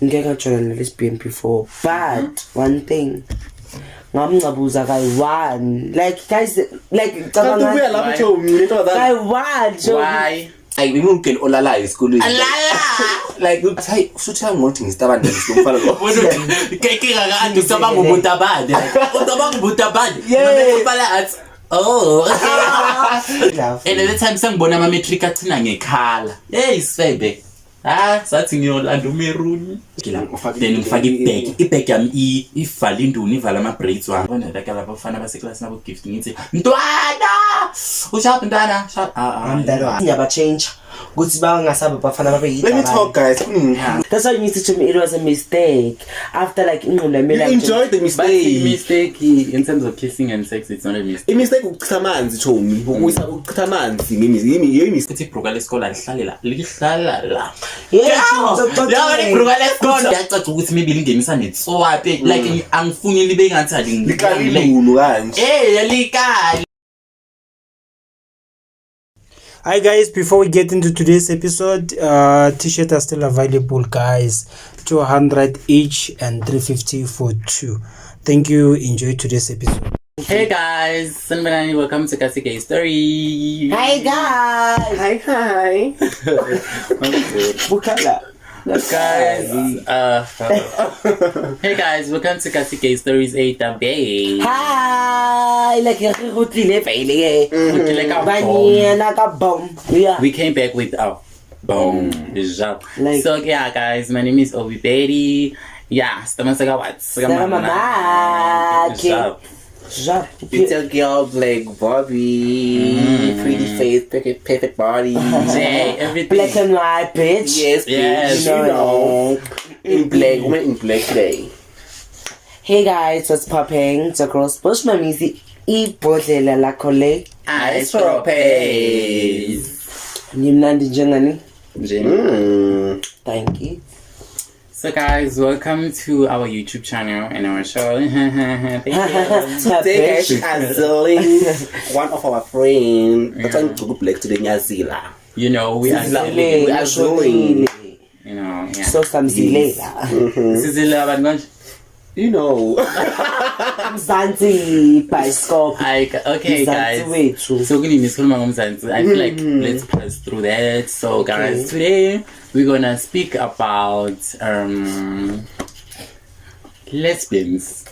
Ngike ngajola ne-lesbian before, but one thing ngamncabuza kayi-one, like guys, like Kanti ubuya lapho chomi lentombazane. Kayi-one, so Why? Ayi, bengumgeli olalayo esikolweni. Alala. Like uthi hayi, ushuthi ngothi ngistabane nomfana lo. Inkinga ka-Andy ucabanga umuntu abane. Ucabanga umuntu abane. Yeah. Noma athi oh. Love. And at the time sengibona ama-matric athina ngekhala. Hey sebe. Ah, sathi ngiyolanda umeruni. Then ngifake ibag. Ibag yami ivala indunu, ivala ama-braids wami. Bona like laba bafana baseklasini abo gift ngithi, "Ntwana! Ushap ntwana, shap." Ah, ah. Ngiyabatshentsha ukuthi bangasabi bafana babe Let me talk, guys. That's why you need to tell me it was a mistake after like ingqondo yami You like enjoy the But mistake. mistake in terms of kissing and sex, it's not a mistake. I-mistake ukuchitha amanzi, chomi. Ukuyisa ukuchitha amanzi ngimi. Futhi ibhruka lesikole alihlale la, lihlala la. Yeah, Yabona ibhruka lesikole. Kuyacaca ukuthi maybe lingenisa netswape. Like angifuni libe ngathi Likala ilulu kanje. Eh, likali. Hi guys, before we get into today's episode, t-shirts are still available, guys. 200 each and 350 for two. Thank you. Enjoy today's episode. Hey guys, sanibonani, welcome to Kasi Gay Story. Hi guys. Hi hi. Bukala. Guys, hey guys, welcome to Kasi Gay Stories 8 Bay. Hi, like re go tlile pele ke. Tlile ka bomb. Banyana ka bomb. Yeah. We came back with our boom. Job. Like- So yeah, guys, my name is Obi Betty. Yeah, sitamasaka what? Saka mamake. Job. Jap. It's a girl like Bobby, pretty face, perfect, perfect body. Jay, everything. Black and white, bitch. Yes, Yes. bitch, you know. In black, woman in black today. Hey guys, what's popping? It's your girl Bush Mamizi. Ibhodlela lakho le. Ice Tropez. Ngimnandi njengani? Nje. Thank you. So guys, welcome to our YouTube channel and our show. Thank you. Today, guys, we are ziling one of our friends. That's why I'm black today, ngiyazila. You know, we are Sizile. We are Ushonile. Yeah. So samzilela. Sizile abantu manje. You know. Mzansi bioscope. Okay Mzansi guys. wethu. So kunini sikhuluma ngomzansi. I feel like let's pass through that. So guys, today we're gonna speak about lesbians.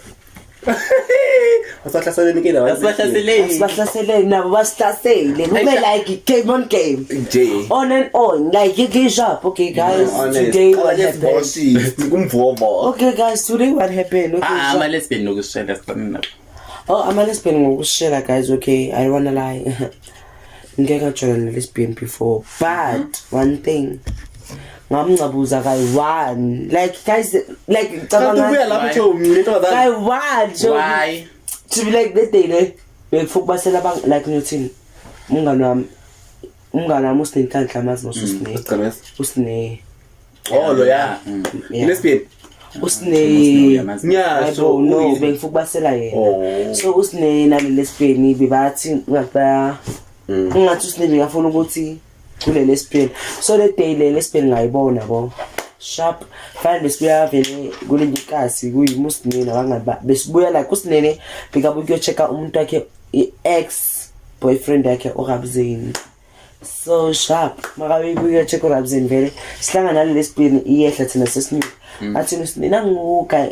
Asahlaseleni ke lawa. Asibahlaseleni. Asibahlaseleni nabo basihlasele. Kube like game on game. Nje. On and on. Like you sharp. Okay guys, today what happened? Kumvovo. Okay guys, today what happened? Okay. Ah, sharp. ama lesbian nokushela sifana nabo. Oh, I'm a lesbian ngokushela guys, okay. I don't wanna lie. Ngike ngajola ne-lesbian before, but one thing ngamncabuza kayi-one, like guys, like Kanti ubuya lapho chomi lentombazane. kayi-one, so Why? to be like that day le bengifuna ukubasela like ngiyothini umngani wami uSinenhlanhla amazi mos uSine uSine. Oh lo ya. Yeah. Lesbian. uSine. Yeah, Hayibo, so no, bengifuna ukubasela yena. Oh. So uSine nale lesbian bebathi ngathi baya ngathi uSine bekafuna ukuthi kule lesbian, so le day le lesbian ngayibona bo sharp fine besibuya vele kule nkasi kuyimi uSine nabangani besibuya like uSinene bekabuya ukuyo-check-a umuntu wakhe, i-ex boyfriend yakhe uRabzeni. So sharp makabe kuyo-check uRabzeni vele sihlangana nale lesbian iyehla thina sesinyuka athi uSine nangu-guy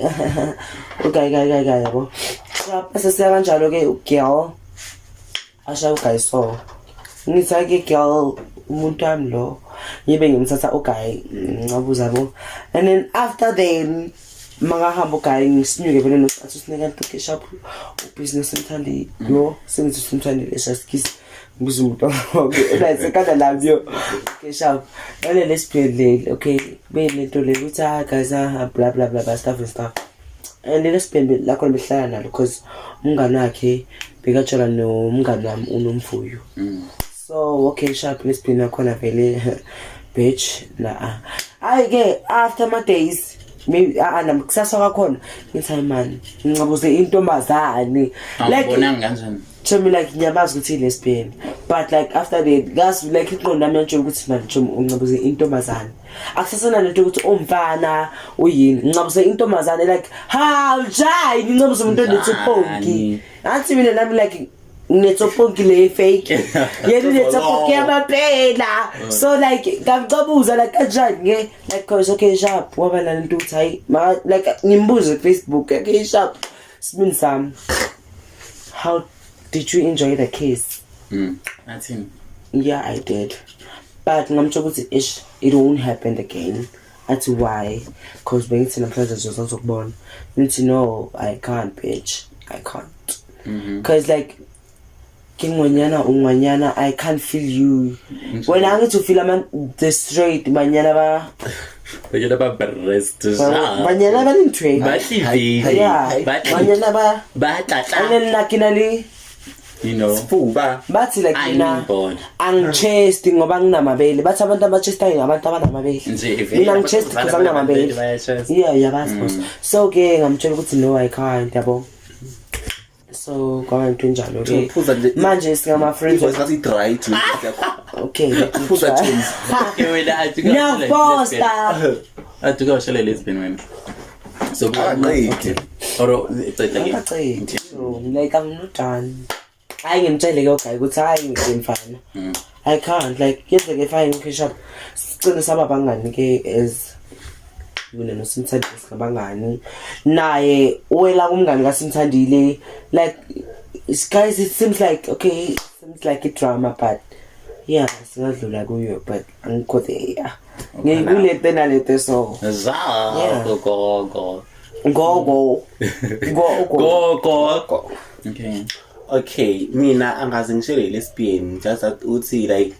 u-guy guy guy guy yabo sharp sesiya kanjalo-ke u-girl asha u-guy, so ngithi ake girl umuntu wami lo ngibe ngimthatha u-guy ngicabuza bo, and then after then makahamba u-guy ngisinyuke vele nosathi usineka nto sharp ubhizinesi emthandile yo sengithi usimthandile eshasikisi ngibiza umuntu wami sekanda lami yo, okay sharp nale lesbian leli, okay beyilento le ukuthi ah guys, ah blah blah blah blah stuff and stuff, and le lesbian lakhona behlala nalo because umngani wakhe bekatshela nomngani wami uNomvuyo. So okay sharp lesbian yakhona vele bitch na hayi ke after my days maybe ah kusasa kwakhona ngithi hayi man ngincabuze intombazane like Awubonanga kanjani? Chomi, like ngiyamazi ukuthi i-lesbian, but like after that ngazi like ingqondo yami yantshela ukuthi manje chomi uncabuze intombazane, akusasena lento yokuthi umfana uyini, ngincabuze intombazane, like how njani ngincabuze umuntu onetsoponki? Athi mina nami like nginetsoponki le fake, yena unetsoponki yamaphela. So like ngamcabuza like kanjani nge like, cause okay, sharp, waba nalento ukuthi hayi like ngimbuze ku-Facebook, okay sharp, sibini sami, how did you enjoy the kiss? Athini? Yeah, I did, but ngamtsho ukuthi ish, it won't happen again. Athi why? Cause bengithi namhlanje zozokubona. Ngithi no, I can't, bitch, I can't, because like ke ngwanyana, ungwanyana, I can't feel you. Wena angithi ufeel ama the straight banyana ba Banyana ba breast. Banyana ba lentwe. Ba tlivile. Yeah, banyana ba Ba tlatla. And then nna ke na le You know. Sifuba. Bathi like I mina need bond. angichesti ngoba nginamabele. Bathi abantu abachestayo abantu abanamabele. Nje vele Mina abantu ngichesti because anginamabele. bayachest. Yeah, uyabazi boss. So ke ngamtshela ukuthi no, I can't, yabo. So kwaba into enjalo ke. Uphuza nje. Manje singama-friends. Invoice ngathi dry juice yakho. Okay. Phuza juice. Okay, wena athi Ngiyaposta. Athi kawashela lesbian wena. So Akaqedi. Or ceda ke. Angicedi. So like I'm not done. Hayi, ngimtshele ke uguy ukuthi hayi mfana. I can't, like yenzeke fine, okay sharp. Sicine saba bangani ke, as mina noSimthandile singabangani. Naye uwela kumngani kaSimthandile, like guys, it seems like, okay, it seems like a drama, but yeah, singadlula kuyo, but angikho there. Ngikulete nalete so. Za Yeah. go go go. Go go. Go go. Go go. Okay. Okay, mina angaze ngishele lesbian, just that uthi like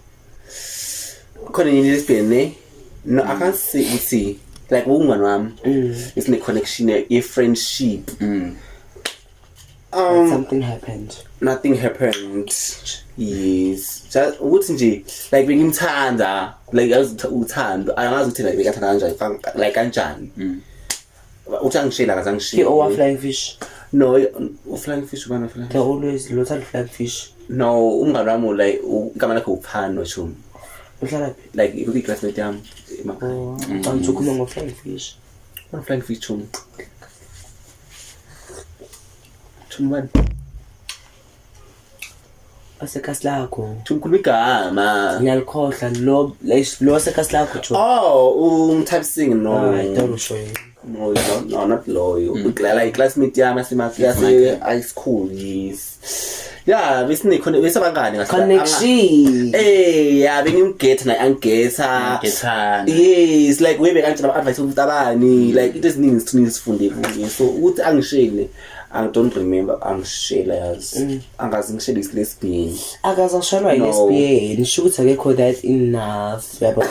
khona yini lesbian ne, no, I can't say uthi like umngani wami, it's ne connection ye friendship. Something happened. Nothing happened, yes, just ukuthi nje like bengimthanda, like yazi uthando, angazi ukuthi like bekathanda kanjani, like kanjani uthi angishela akaze Ke angishele. owa flying fish. No, u-flying fish ubani flying? They always lothanda flying fish. No, umngani wami like igama lakhe uphano chum. Uhlala phi? Like ikwi-classmate yami emakhaya. Oh, angizokhuluma ngo-flying fish. Ubani flying fish chum? Chum bani? Wasekasi lakho. Chum, khuluma igama. Ngiyalikhohlwa lo lo wasekasi lakho jo. Oh, umtype no. I don't usho yini. No, no, no, not loyo. Like classmate yami yase high school, yes. Yeah, besine khona besabangani Connection. Eh, yeah, bengimgetha naye angigetha. Ngethana. Yes, like we bekantshela ama-advice ukuthi abani, like into eziningi sithini sifunde kuye. So ukuthi angishele, I don't remember angishela yazi. Angazi ngishele is lesbian. Akaze ashelwa No. yi-lesbian, sho ukuthi akekho that enough, yabo,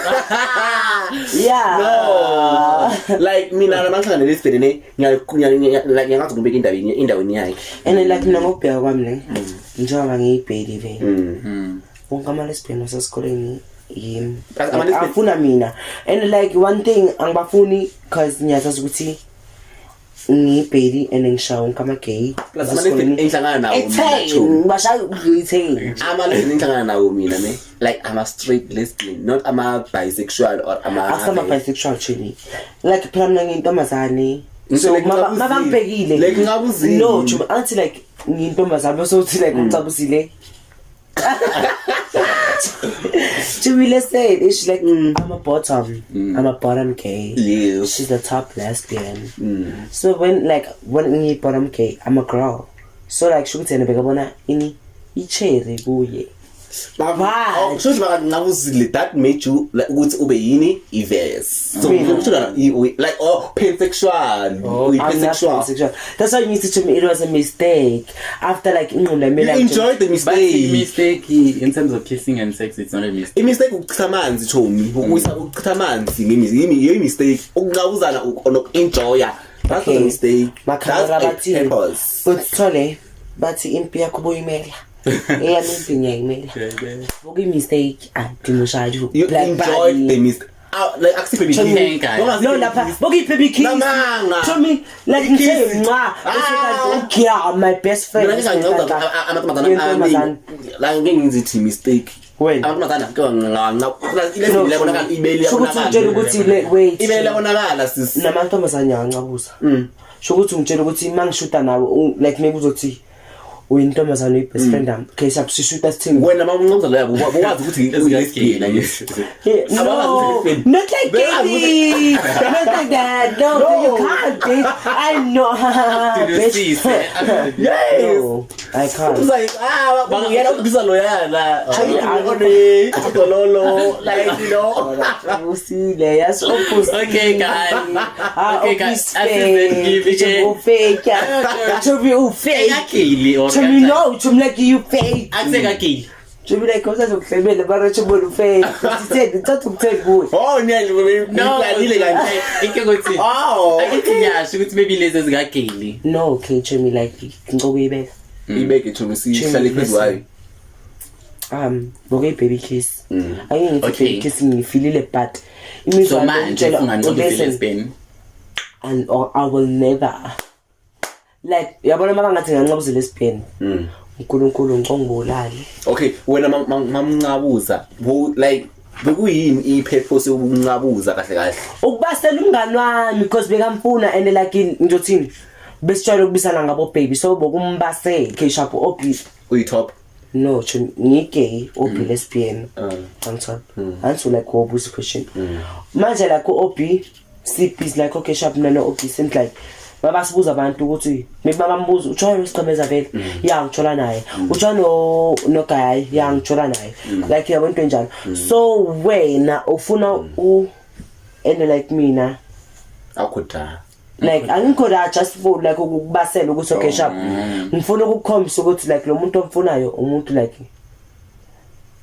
yeah. No. Like mina namahlangana lesbian ne, like ngiyangazi ukubeka indaba endaweni yakhe. And then, like mina ngokubheka kwami ne, njengoba ngiyibheli vele, wonke ama-lesbian wasesikoleni yimi. But Like, ama-lesbian- afuna mina, and like one thing angibafuni cause ngiyazazi ukuthi ngiyibheli and ngishaya wonke ama-gay. Plus ama-lesbian engihlangana nawo mina, Chomi. Bashaya ukudlula i-10. Ama-lesbian engihlangana nawo mina ne, like ama-straight lesbian, not ama-bisexual or ama Akusama-bisexual chini, like phela mina ngiyintombazane. Ngisho So like ngingabuzile. mabangibhekile. Like ngingabuzile. No Chuma, angithi like ngiyintombazane bese uthi like ucabuzile. Chumi, let's say it, it's like I'm a bottom, I'm a bottom gay. Yes. She's a top lesbian. So when like when ngiyi-bottom gay, I'm a girl, so like sho ukuthi yena bekabona ini i-cherry kuye. Oh, sho ukuthi bakangabuzile, that made you like ukuthi ube yini i-verse. So Mina. kusho like oh pansexual. I'm Uyi not pansexual. pansexual. That's why you need to tell me it was a mistake. After like ingqondo yami You like enjoyed the But mistake. mistake in terms of kissing and sex, it's not a mistake. I-mistake ukuchitha amanzi chomi, ukuyisa ukuchitha amanzi ngimi mistake ukungabuzana noku-enjoya, that's not a mistake. Makhamera That's a bathi purpose. uthole bathi impi yakho boyimela, eyami impi ngiyayimela. Bokuyi-mistake andimoshaju. You enjoyed the mistake. Ah, like akusiphe baby Chomi. kiss. No lapha bokuyi baby kiss. Namanga. Chomi like ngithe nca bese kanti okay ah, my best friend. Mina nginganqoba amantombazana Yentombazane. amaningi. La ngeke ngizithi mistake. Wena. Amantombazana ke nganqa. Ilesibili liyabonakala ibele Sho ukuthi ungitshela liyabonakala. ukuthi wait. Ibele liyabonakala sis. Namantombazane angabuza. Sho ukuthi ungitshela ukuthi mangishuta nawe like maybe uzothi uyintombazane uyi best friend yami. Okay, sharp sishuta sithini? Wena uma unqoza loya wazi ukuthi uyilesbian nje. Yeah, no, not like Katie. Not like that. No, you can't. Bitch. I know. Bitch. Yes. No, I can't. It's like ah yena ubiza loyana. Ayi gololo like you know. Usile, yes, opposite. Okay, guys. Ah, Okay, guys. opposite. Asizeni kimi ke. Ufake. To be ufake. Ekagili or To me no, to me like you fake. Akusekagili. To me like usazokuhlebela bara to be ufake. Sitheni, ngithatha ukutheni kuwe. Oh niyalile kanje. Inke ukuthi Oh. Akithi ngiyasho ukuthi maybe lezi ezikagili. No, okay, to me like ngicokuyibeka. Ibeke chomi sihlale phezu kwayo. Bokuyi baby kiss. Angeke ngithi Okay. baby kiss ngifilile but So imizwa manje unganqoba listen, lesbian. and or I will never like yabona uma ngathi nganqabuza lesbian. uNkulunkulu ngicongolali. Okay, wena mamncabuza, like bekuyini i-purpose yokuncabuza kahle kahle? Ukubasela umngani wami because bekamfuna and like ngizothini besijwayele ukubisana ngabo baby so bokumbasela okay sharp obi Uyi-top. no chomi ngigay obi lesbian angithola angithi like wobuza question manje like u-obi CP is like okay sharp mina no-obi seems like babasibuza abantu ukuthi maybe babambuza ujola nosigqemeza vele ya ngitshola naye ujola no-guy ya ngitshola naye like yabo into enjalo so wena ufuna u and like mina Akho da. Like angikho la just for like ukubasela ukuthi okay sharp ngifuna ukukukhombisa ukuthi like lo muntu omfunayo umuntu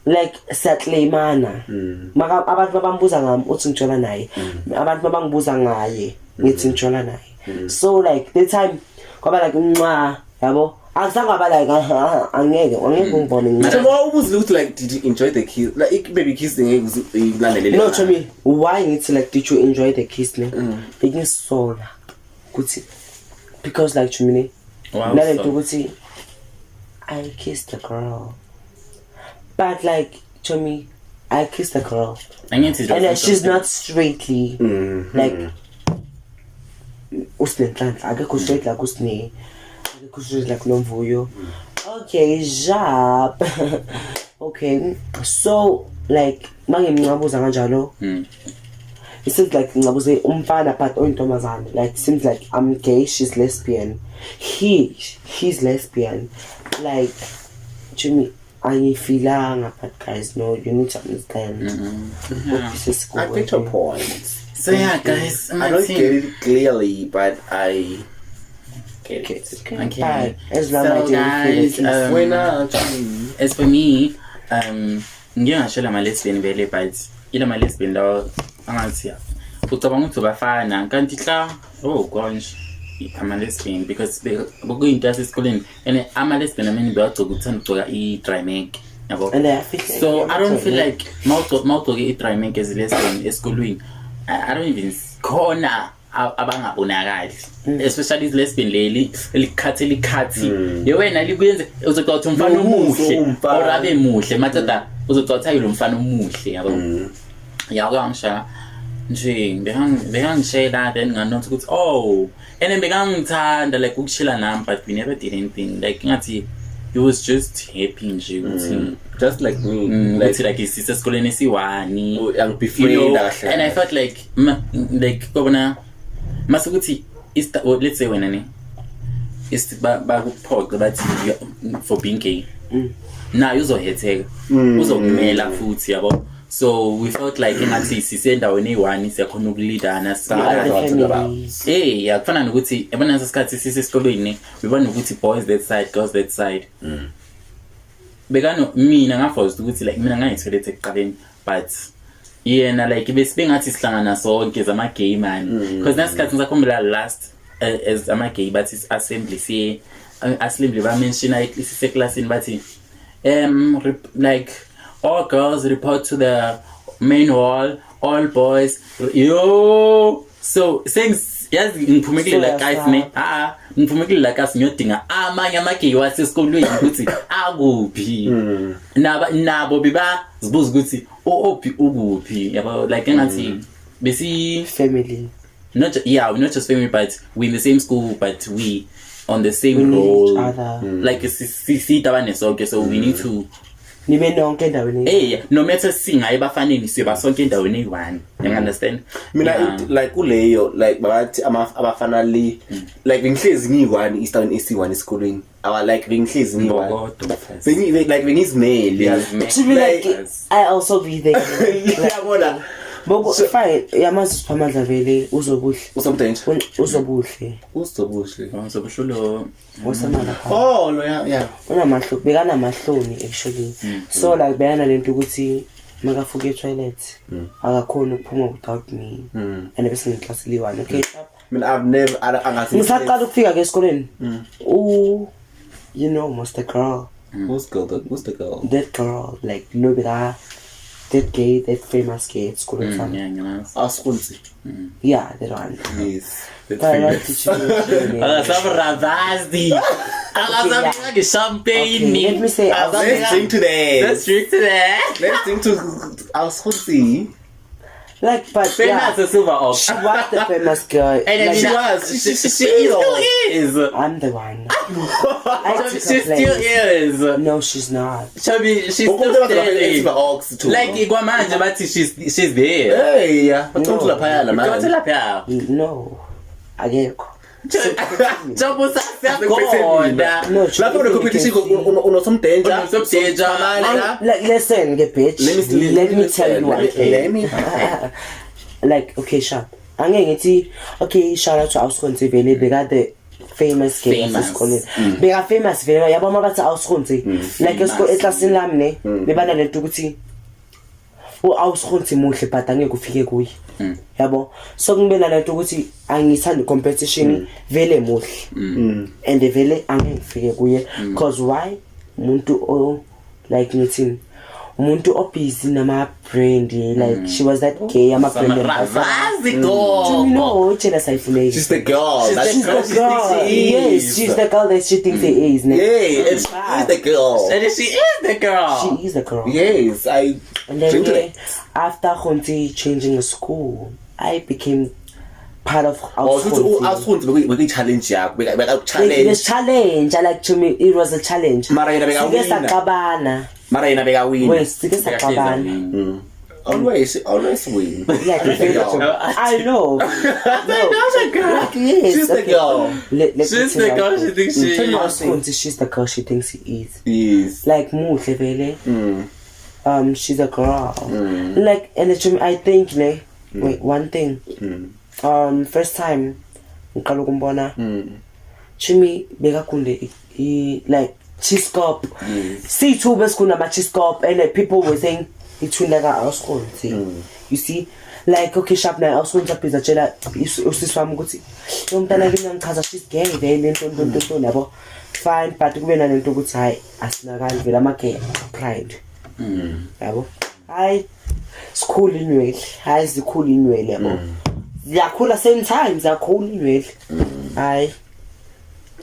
like siyaclaimana maka abantu babambuza ngami uthi ngitshola naye abantu babangibuza ngaye ngithi ngitshola naye so like the time kwaba like nca yabo akuzange kwaba like aha, angeke angeke ungibone nca. So wawubuzile ukuthi like did you enjoy the kiss? Like baby kiss ngeke uyilandelele. No to me why ngithi like did you enjoy the kiss ne bengisola ukuthi because like to me Wow, nalento so- ukuthi I kissed the girl but like to me I kissed the girl Angithi and she's not straightly like usinenhlanhla akekho straight like usine akekho straight like nomvuyo okay jap okay so like mangimncabuza kanjalo it seems like ngincabuze umfana but oyintombazane like seems like I'm gay she's lesbian he's lesbian like to me angifilanga but guys no you need to understand. I get your point. So yeah guys, I don't get it clearly, but I get it. Okay. Bye. As long as So I didn't feel guys, the kiss. Wena as for me, ngike ngashela ama-lesbian vele but ila ma-lesbian lawa angathi ucabanga ukuthi bafana kanti hla oh gosh ama-lesbian because bekuyinto yasesikoleni and ama-lesbian amanye bewagcoka uthanda ukugcoka i-dry make yabo And I feel like so I don't feel like mawugcoke i-dry make as a lesbian esikolweni I don't even khona abangabonakali especially i-lesbian leli elikhathi elikhathi ye wena likuyenze uzocabanga ukuthi umfana Nobuso omuhle umfana. or abe muhle maceda uzocabanga ukuthi lo mfana omuhle yabo ya kwangishaya nje bekangishela then nganothi ukuthi oh and then bekangithanda like ukushila nami but we never did anything like ngathi he was just happy nje ukuthi just like me ukuthi like like sisesikoleni esiyi-one Oh, angibefrienda you know, kahle. and I felt like like kwabona mase kuthi well, let's say wena ne bakuphoxe bathi for being gay naye uzohetheka uzokumela futhi yabo so we felt like engathi sisendaweni eyi-one siyakhona ukulidana That's what I'm talking about. Eh, ya kufana nokuthi yabona leso sikhathi sisesikolweni bebona ukuthi boys that side girls that side bekano mina ngaforced ukuthi like mina ngayitholethe ekuqaleni but yena like besibengathi sihlangana sonke zama-gay man because nasikhathi ngisakhumbula last as ama-gay bathi assembly siye assembly bamentiona siseklasini bathi like all girls report to the main hall All boys. Yo. So sengs yazi ngiphume kulela So kasi ne. uyasaba. Ah, ngiphume kulela kasi ngiyodinga amanye amagay wasesikolweni ukuthi akuphi. Naba nabo beba zibuza ukuthi uOphi ukuphi. Yabo like engathi besi Family. not yeah, we're not just family but we're in the same school but we on the same We need role. each other. Like sitabane sonke so we need to Nibe nonke endaweni. hey no matter singaye bafaneni siyoba sonke endaweni eyi-one you understand Mina Yeah. like kuleyo like babathi abafana le like bengihlezi ngiyi-one eastern esi-one esikolweni aba like bengihlezi ngiyi-one Mbokodo. Like bengizimele. Uyazimela. To be like, Yes. I also be there. Yabona. Boko fine, yamazi usiphamandla vele uzobuhle. Usomdanger. Uzobuhle. Uzobuhle. Oh, so kusho lo Osamala. Oh lo ya ya. Unamahlo bekanamahloni actually. So like beyana lento ukuthi makafuka e-toilet akakhoni ukuphuma without me. And bese ngiklasi liyi-one. Okay. Mina I've never angazi. Ngisaqala ukufika ke esikoleni. U you know most the girl, Who's girl? Who's the girl? that girl like no beka that gay, that famous gay at school mm. Yeah, ngiyazi. Asikhonzi. Yeah, that one. Yes. But I like to choose. Akasamravazi. Akasamnqaki champagne. Okay, let me say, Let's drink to that. Let's drink to that. Let's drink to Asikhonzi. Like, but yeah, Famous silver ox. she was the famous girl. And Like, she She was. She still is. I'm the one. I took She her still place. is. No, she's not. Chubby, she's still Umuntu standing. ox too. Like kwamanje bathi she's there. Hey, yeah. Bathola laphaya la Bathola man. lapha. No. Akekho. Chubby usasekhona. No, Lapho une competition uno some danger. Uno some danger. Like, listen, ke bitch. Let me Let me tell you one thing. Let me Like, okay, sharp. Angeke ngithi okay, shout out to Awusikhonzi vele bekade famous gay Famous. esikoleni. Beka famous vele yabo mabathi Awusikhonzi. Like esikole eklasini lami ne bebana lento ukuthi uAwusikhonzi muhle but angeke ufike kuye. Yabo. So ngibe nalento ukuthi angithandi competition vele muhle. And vele angeke ngifike kuye cause why umuntu o like ngithini umuntu obusy nama brand like she was that gay ama brand ambassador. Ravazi Do you gogo. know tshela sayifuneki She's the girl. She's That the she girl. thinks the girl. she Yes, is. she's the girl that she thinks he is. Ne? Yeah, and she's the girl. And she is the girl. She is the girl. Yes, I And then drink to yeah, that. after Khonti changing the school, I became part of Oh, futhi Awusikhonzi. uAsikhonzi bekuyi-challenge yakho. Like, Beka-challenge. the challenge, I like to me, it was a challenge. Mara yena Sike bekawina. saxabana. Mara yena bekawina. Wait, sike saxabana. Always, she always win. Like, She's the girl. I know. No. the girl. Like, yes. She's the okay. girl. Let me She's tell the you girl one she thing. thinks she is. Awusikhonzi, she's the girl she thinks he is. Yes. Like muhle vele. She's a girl. Like and the, I think ne, wait, one thing. First time ngiqala ukumbona. Chimi bekakunde like chiskop. C2 besikhona ama chiskop and like, people were saying ithunda ka Awusikhonzi. You see like okay sharp naye Awusikhonzi abhiza tshela usisi wami ukuthi lo mntana kimi ngichaza she's gay vele nto nto nto nto yabo. Fine but kube nalento ukuthi hayi asinakali vele ama gay pride. Yabo. Hayi sikhulu inwele. Hayi zikhulu inwele yabo. Ziyakhula same time ziyakhula inwele. Hayi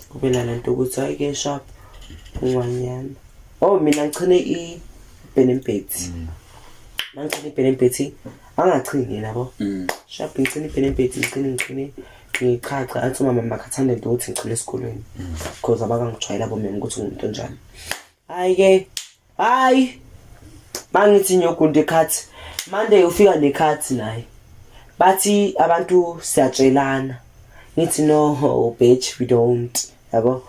kube nalento ukuthi hayi ke sharp ungwanyana. Oh mina ngichine i Benembetsi. Mangichine iBenembetsi angachini yabo. Sharp ngichine iBenembetsi ngichine ngichacha athi mama makhathanda into ukuthi ngichile esikolweni. Because abakangijwayela bo mina ukuthi ngumuntu onjani. Hayi ke hayi mangithi ngiyogunda ikhathi Monday ufika nekhathi naye. Bathi abantu siyatshelana. Ngithi no bitch we don't. Yabo.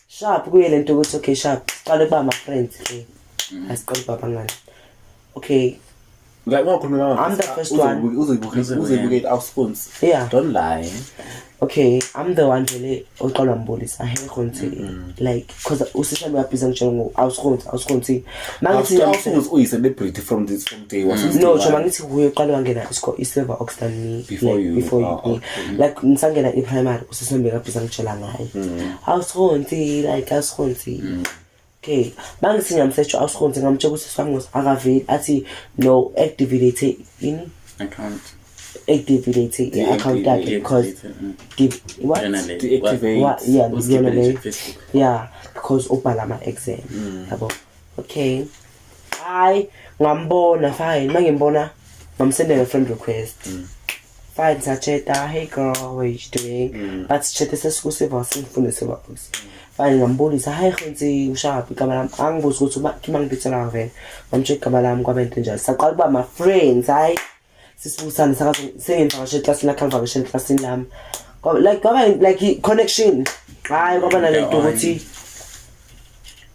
Sharp kuye lento ukuthi okay sharp siqale kuba ama friends ke. Asiqale kuba abangani. Okay. Like ungakhuluma I'm the first one. Uzoyibuka Awusikhonzi. Yeah. Don't lie. Okay, I'm the one vele oqala wambulisa hey khonti like cause usishami uyabhiza ngitshela ngo awusikhonzi awusikhonzi mangithi Awusikhonzi uyi-celebrity from this from day one. Since no day jo one. mangithi kuye uqala wangena isikole i-Silver Ox than me Before like, you. before you Oh, me okay. like ngisangena i-primary usisami bekabhiza ngitshela ngaye awusikhonzi like awusikhonzi okay mangithi ngiyamsearch awusikhonzi ngamtshela ukuthi usisi wami akaveli athi no activate ini Account. Activate i-account yakhe because what? Yona le. Deactivate. What? Yeah, Uskiphe yona nje le. Facebook. Yeah, because ubhala ama-exam, yabo. Okay, hayi, ngambona, fine. Uma ngimbona ngamsendela friend request, fine, sacheta, "Hey girl, what are you doing?" But sichete sesikusiva sengifune sivax, fine. Ngambulisa, "Hayi khonzi, ushaphi igama lami?" Angibuza ukuthi uma ngibithela vele, ngamtshela igama lami, kwaba into enjalo, saqala ukuba ama-friends. Hayi, sisibusane, sakaze sengimvakashela eklasini lakhe, angivakashela eklasini lami. Like kwaba like i-connection. Hayi, kwaba nalento ukuthi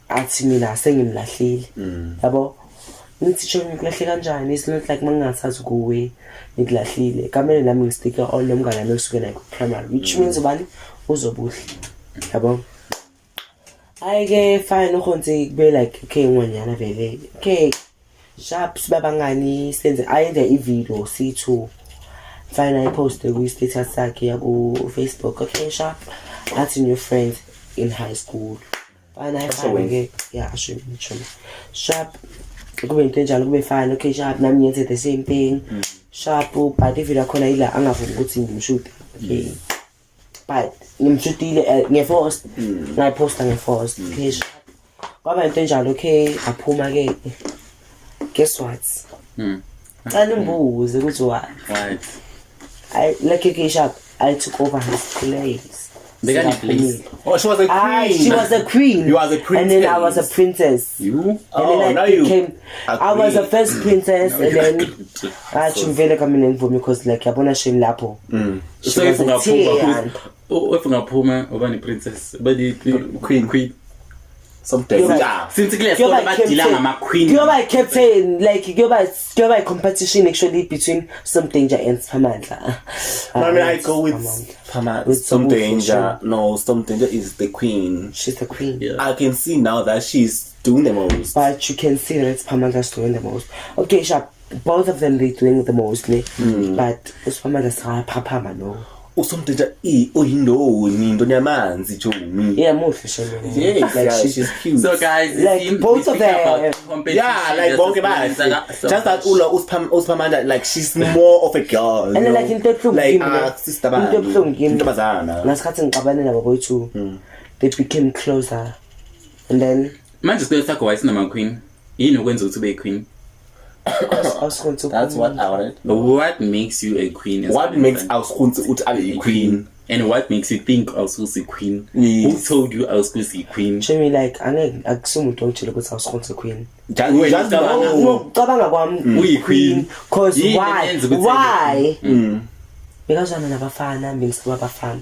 athi mina sengimlahlile, yabo. Ngithi, "Sho, ngikulahle kanjani? It's not like mangingathathi kuwe ngikulahlile. Kamele nami ngi-stick on nomngane wami osuke naye ku-primary, which means ubani uzobuhle, yabo." Hayi-ke, fine, ukhonze kube like, okay, ngwanyana vele, okay, sharp, sibabangani, senze, ayenze i-video siyi-two, fine, ayiposte kwi-status sakhe yaku-Facebook. Okay, sharp, athi new friends in high school, fine, ayi, fine ke, yeah, asho ngisho, sharp, kube into enjalo, kube fine. Okay, sharp, nami ngiyenze the same thing, sharp, but i-video yakhona yila angavumi ukuthi ngimshute. Okay, but ngimshutile nge-force, ngayiphosta nge-force. Okay, sharp, kwaba into enjalo. Okay, aphuma-ke, guess what? Cala imbuze ukuthi what? What? I like, okay, sharp, I took over his place. Bekane place. Oh, she was a queen. Ah, she was a queen. You was a And then I was a princess. You? And Oh, then now I you became, I was the agree. first princess, and then athi ngivele kamina ngivumi because like yabona shame lapho. She So was if a ungaphuma tear. if ungaphuma uba ne-princess, uba Queen. Queen. Some danger. Since kule sikole Kuyoba badila captain. ngama-queen. Kuyoba captain, like kuyoba competition actually between Some Danger and Sphamandla. No, I mean, I go with Sphamandla. Pama, With Some Sobuhle, Danger. sure. No, Some Danger is the queen. She's the queen. Yeah. I can see now that she's doing the most. But you can see that Sphamandla's doing the most. Okay, sharp. Both of them, they doing the most, ne? But uSphamandla sekayaphaphama no. Some Danger i oyindoni intoni yamanzi chomi. Yeah, muhle shame. Yes, Like yeah, she's she's cute. So guys, you Like, see, we both of speak about them. competition Yeah, like versus bonke bahle. so Just that ula uSphamandla, like she's more of a girl. And then like into ebuhlungu like kimi ah ne? sister Into ebuhlungu kimi. Intombazana. Ngasikhathi ngixabane nabo boyi-two, they became closer and then Manje isikole sakho wayesinama-queen, yini okwenza ukuthi ube yi-queen? Awusikhonto. That's what I wanted. What makes you a queen as What an makes infant? Awusikhunsi uthi abe yi-queen? And what makes you think awususi queen? Yes. Who told you awususi queen? Shemi, like angeke, akusimuntu ongitshela ukuthi awusikhonto queen. Just, you just Wena know. Ngokucabanga kwami Uyi-queen. Cause Yini why? eyenza ukuthi Why? Bekazwana nabafana, bengisaba abafana,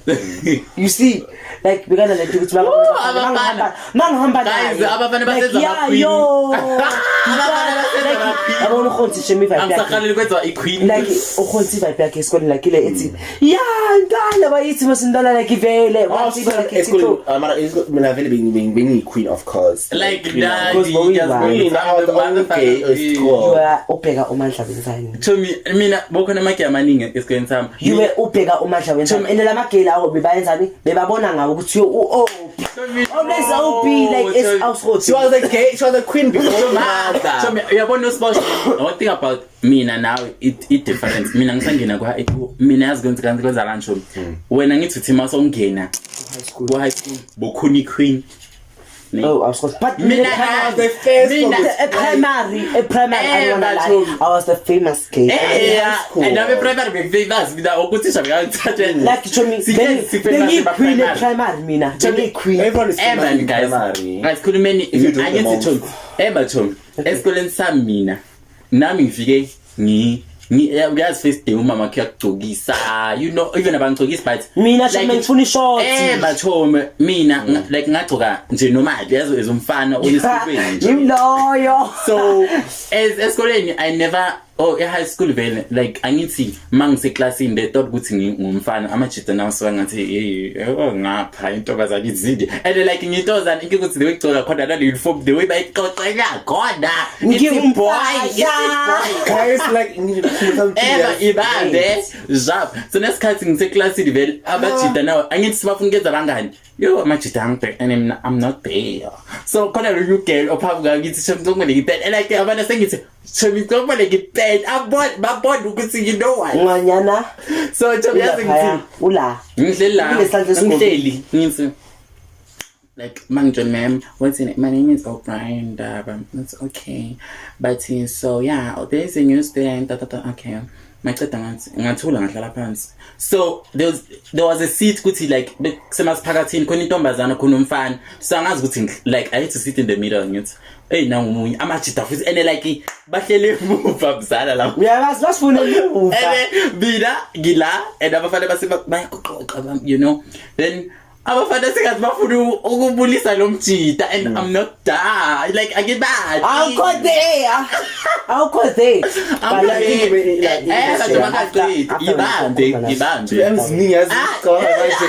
you see, like bekanalento ukuthi abafana. mangihamba Guys, abafana basenza ama-queen. yo. Abafana basenza ama-queen. Yabona ukhonzi shemi vibe yakhe. Angisahaleli kwenziwa i-queen. Like ukhonzi vibe yakhe esikoleni, like ile ethi ya ntwana bayithi masintwana, like vele Oh, wathi like esikoleni, mara mina vele bengiyi-queen, of course. Like Queen. that. Because bowuyi-one. Queen, I was the only gay at school. You are ubheka uMandla wenzani. Chomi, mina bokhona amagay amaningi esikoleni sami. You were ubheka uMandla wenzani, and la magay lawo bebayenzani, bebabona ngawo ukuthi yo u-OP Chomi, always OP, like it's Chomi. awusikhothi. She was a gay, she was a queen before mother. Chomi, uyabona uSbosh, one thing about mina nawe, it difference. Mina ngisangena kwa mina yazi kwenza kwenza chomi. Wena ngithi uthi masongena ku high school bokhuni queen. Ne? Oh, awusikhothi, but Mina I was the first Mina- from the A primary, I don't wanna Eh, lie, Chomi. I was the famous gay. Eh, high school. and abe primary bekufamous mina ukuthisha bekangithathe. Like chomi, bengiyi-queen e-primary mina, bengiyi-queen. Everyone is Eh famous man in guys, primary. guys khulumeni. If you do the Angithi most. chomi, eba chomi, esikoleni sami mina nami ngifike uyazi first day umama wakhe uyakugcokisa, even abangigcokisi, but Mina chomi ngifuna ishort. Eh bachomi, mina like ngagcoka nje normal, yazi, ezumfana oyesikolweni nje. Yimloyo. So as esikoleni I never, oh, e high school vele, like angithi mangiseklasini they thought ukuthi ngingumfana, amajita nawo suka ngathi hey, oh, ngapha intombazane izindi, and like ngintozana inkinga ukuthi the way igcoka khona nale uniform, the way bayixoxela khona, it's boy, it's boy. Guys, like, you need to put something Eva else. ibambe jap, so nesikhathi ngiseklasini vele abajita nawo angithi sibafuna ukuyenza bangani, yo, amajita angibhek and I'm not there, so khona lo new girl ophambi kwami ngithi shemntongole ngipele, and like abantu sengithi Chomi ngicela ngipeni abona babona ukuthi you know what. Ngwanyana. So chomi yazi Ulaphaya, ngithi ula. ngihleli la Kunesandla esikhulu. ngihleli ngithi like mangitshela ma'am what's in it my name is O'Brien Daba. It's okay, but so yeah, there is a new student, da, da, da. Okay, maceda ngathi ngathula ngahlala phansi. So there was a seat kuthi like kusemasiphakathini khona intombazana khona umfana, so angazi ukuthi like I had to sit in the middle. Ngithi hey, nangumunye amajida futhi and like bahlele emuva mzala lapho. Uyabazi basifune emuva. And mina ngila and abafana base bayaxoxa, then abafana sengathi bafuna ukubulisa lo mjida and I'm not done, like angibazi. Awukho there. Awukho there. I'm But like, like, bathi bangaqedi ibambe ibambe. Yaziningi yazi ngicabanga kanje.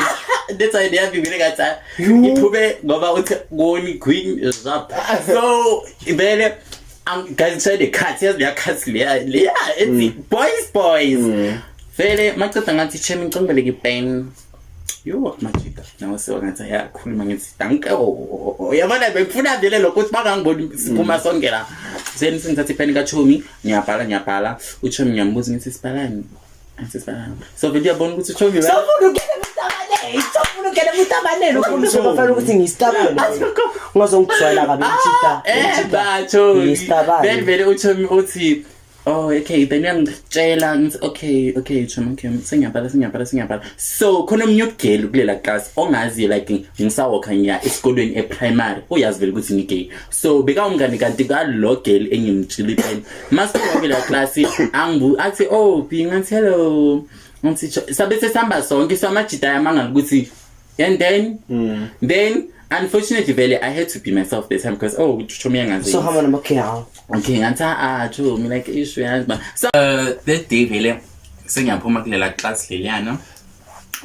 That's why ndiyambi vele ngathi ngiphume ngoba uthi koni queen zap. So vele I'm guys try the cut, yazi leya cut leya it's boys boys vele. Maceda ngathi chemi ngicela ngibeleke ipen. Yo majika nawe sewangathi ayakhuluma ngithi danke. Uyabona bengifuna vele lokho ukuthi bangangiboni siphuma sonke la. Then sengithatha ipeni kachomi ngiyabhala ngiyabhala uchomi ngiyambuza ngithi sibhalani, athi sibhalani. So vele uyabona ukuthi uchomi Sofuna ukungena emutabaneni, sofuna ukungena emutabaneni, ufuna uzobafana ukuthi ngiyisitabane. Ungazongijwayela kabi mchita. Bacho. Ngiyisitabane. Then vele uchomi uthi oh okay, then uyangitshela ngithi okay chomi, okay, sengiyabhala sengiyabhala sengiyabhala. So khona omunye ugirl kulela class ongazi like ngisawalka ngiya esikolweni e-primary, uyazi vele ukuthi ngigay, so bekawumngane kanti kalo girl engimtshila ipeni. Masifika kulela class angibu athi oh B, ngathi hello, ngithi sabe sesihamba sonke. So amajida ayamangala ukuthi and then unfortunately vele I had to be myself this time because oh chomi yangazi. So hamba namakhaya. Okay, ngathi ah chomi like issue yazi ba. So that day vele sengiyaphuma kulela class leliyana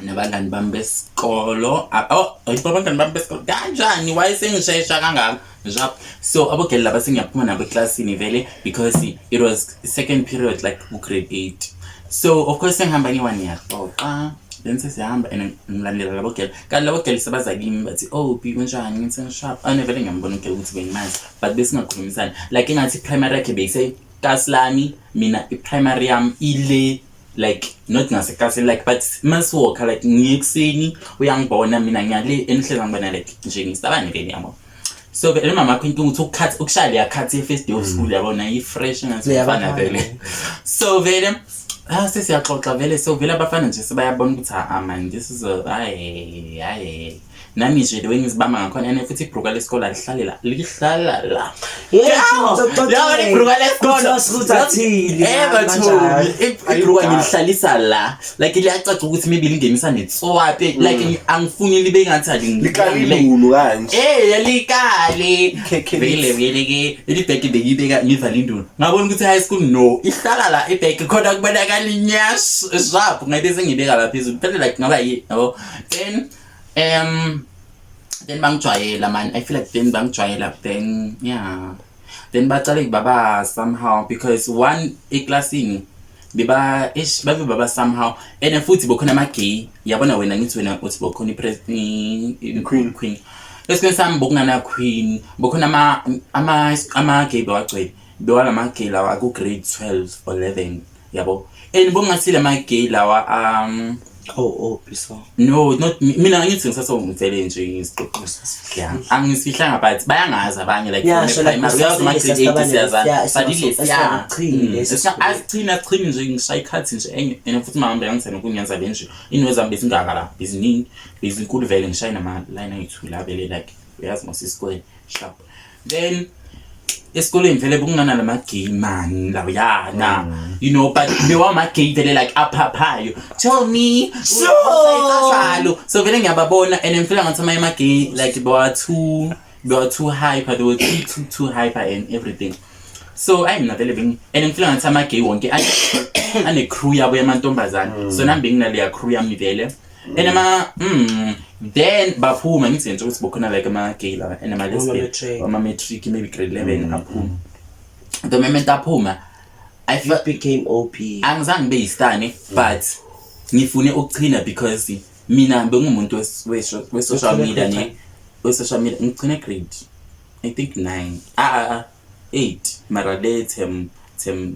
nabangani bami besikolo. Ah, oh abangani bami besikolo kanjani why sengishesha kangaka njap? So abogirl laba sengiyaphuma nabo eklasini vele because it was second period like ku-grade 8. So of course sengihamba ngiyi-one ngiyaxoxa, then sesihamba and ngilandela labo girl kanti labo girl sebaza kimi bathi oh B kunjani, ngithi ngisharp ane. Vele ngiyambona ugirl ukuthi bengimazi but besingakhulumisani like engathi i-primary yakhe beyisekasi lami, mina i-primary yami ile like not ngasekasi like but masiwalka like ngiyekuseni uyangibona mina ngiyale enihlezi ngibona like nje ngisabane vele yabo. So vele mama yakho inkinga ukuthi ukukhathi ukushaya leya khathi ye-first day of school yabona i-fresh ngathi Leyabafana. umfana vele. So vele ah sesiyaxoxa vele, so vele abafana nje sebayabona ukuthi ah man, this is a hayi hayi nami nje the way ngizibamba ngakhona and futhi ibhruka lesikole alihlale la lihlala la. Yabona ibhruka lesikolo. Ukuthi athini, bathomi ibhruka Ayidala. Ngilihlalisa la like liyacaca ukuthi maybe lingenisa netswape like angifuni libe ngathi Likalilulu kanje. Likale. Ikhekhe. Vele vele ke leli bhegi bengiyibeka ngivala induna ngabona ukuthi high school no ihlala la ibhegi khona kubonakala inyash sharp ngabe sengiyibeka la phezulu phela like ngaba yi yabo. Then bangijwayela man, I feel like then bangijwayela, then yeah, then bacale baba somehow because one eklasini beba ish babe baba somehow and futhi bokhona ama-gay yabona wena ngithi wena uthi bokhona Queen. Queen esikoleni sami bokungana queen, bokhona ama-gay bewagcwele bewalama-gay lawa ku-grade 12 or 11 yabo and bongasile ama-gay lawa Oh, biso. No, not mina ngithi ngisasongivele nje ngisiqoqo yeah angisifihlanga but bayangazi abanye like Yeah, from so like primary, uyazi ama grade 8 siyazana yeah, but ile yeah esichini lesi. Asichini asichini nje ngishaya ikhathi nje enye and futhi mama beyangisena ukungenza le nje inwele zami bezingaka la beziningi bezinkulu vele ngishaye nama line ayi-2 la vele like uyazi mos isikole sharp. Then esikoleni vele bekungana lama-gay man lawuyana but bewama-gay vele like aphaphayo tell me sure so vele ngiyababona and ngifila ngathi amanye ama-gay like bewa too hyper, they were too too too hyper and everything. So ayi mina vele and ngifila ngathi ama-gay wonke ane-crew yabo yamantombazane, so nami benginaleya crew yami vele and ama then baphuma ngithi nje ukuthi bokhona like ama-gay lawa and ama-lesbian. Ama-matric. Ama-matric maybe grade 11 aphuma. The moment aphuma I You felt became OP. Angizange ngibe yistane but ngifune ukuchina because mina bengumuntu we-social Ugcine media grade ne we-social media. Ngigcine grade I think 9 ah 8 mara le term Term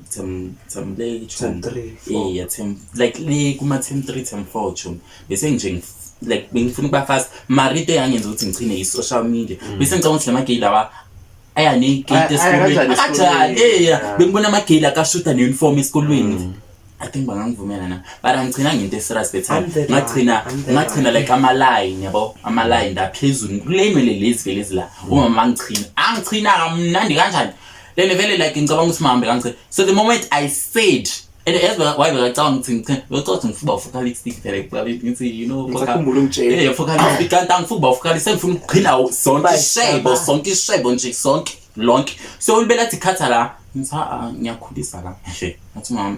le Term three, four. Yeah, term like le kuma term 3, term 4 chum, bese nje like bengifuna ukuba fast, mara into eyangenza ukuthi ngigcine i-social media, bese ngicabanga ukuthi lamagay lawa aya negate Aya esikolweni kanjani akanjani esikolweni? Yeah, bengibona amagay akashuta ne-uniform esikolweni. I think bangangivumela na, but angigcina ngento eserious the time. I'm the Ngagcina one, I'm the ngagcina one. like ama-line, yabo, ama-line la phezulu kule nwele lezi vele ezila umama angichina, angichina kamnandi kanjani lene vele, like ngicabanga ukuthi mahambe kangigcina. So the moment I said, and yazi why bekacabanga ukuthi ngigcina, bekacabanga ukuthi ngifuna uba lipstick vele ngithi Ngisakhumbula ungitshela. Yeah, focal lipstick, kanti angifuni uba focal, sengifuna ukuqhina sonke ishebo, sonke ishebo nje, sonke lonke. So ulibele athi khatha la, ngithi ha, ngiyakhulisa la nje, ngathi mama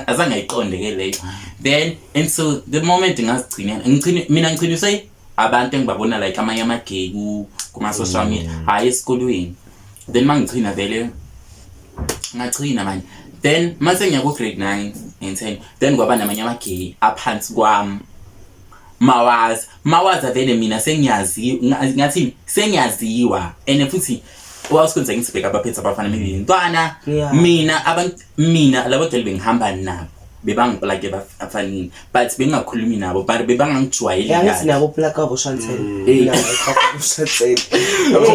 azange ayiqonde ke leyo. Then and so the moment ngazigcinela, ngigcine mina, ngigciniswe abantu engibabona like amanye amagay kuma-social media, hhayi esikolweni. Then mangigcina vele ngagcina manje, then mase ngiya ku-grade 9 and 10, then kwaba namanye amagay aphansi kwami, mawazi mawaza vele mina sengiyaziwa, ngathi sengiyaziwa, and futhi wawusikwenza ngithi bheka abaphethe abafana maybe intwana. Mina abantu, mina labo girl bengihamba nabo bebangi-plug abafanini, but bengingakhulumi nabo, but bebangangijwayeli Ya, ngithi kahle. nabo plug abo Chantel. Nabo Chantel.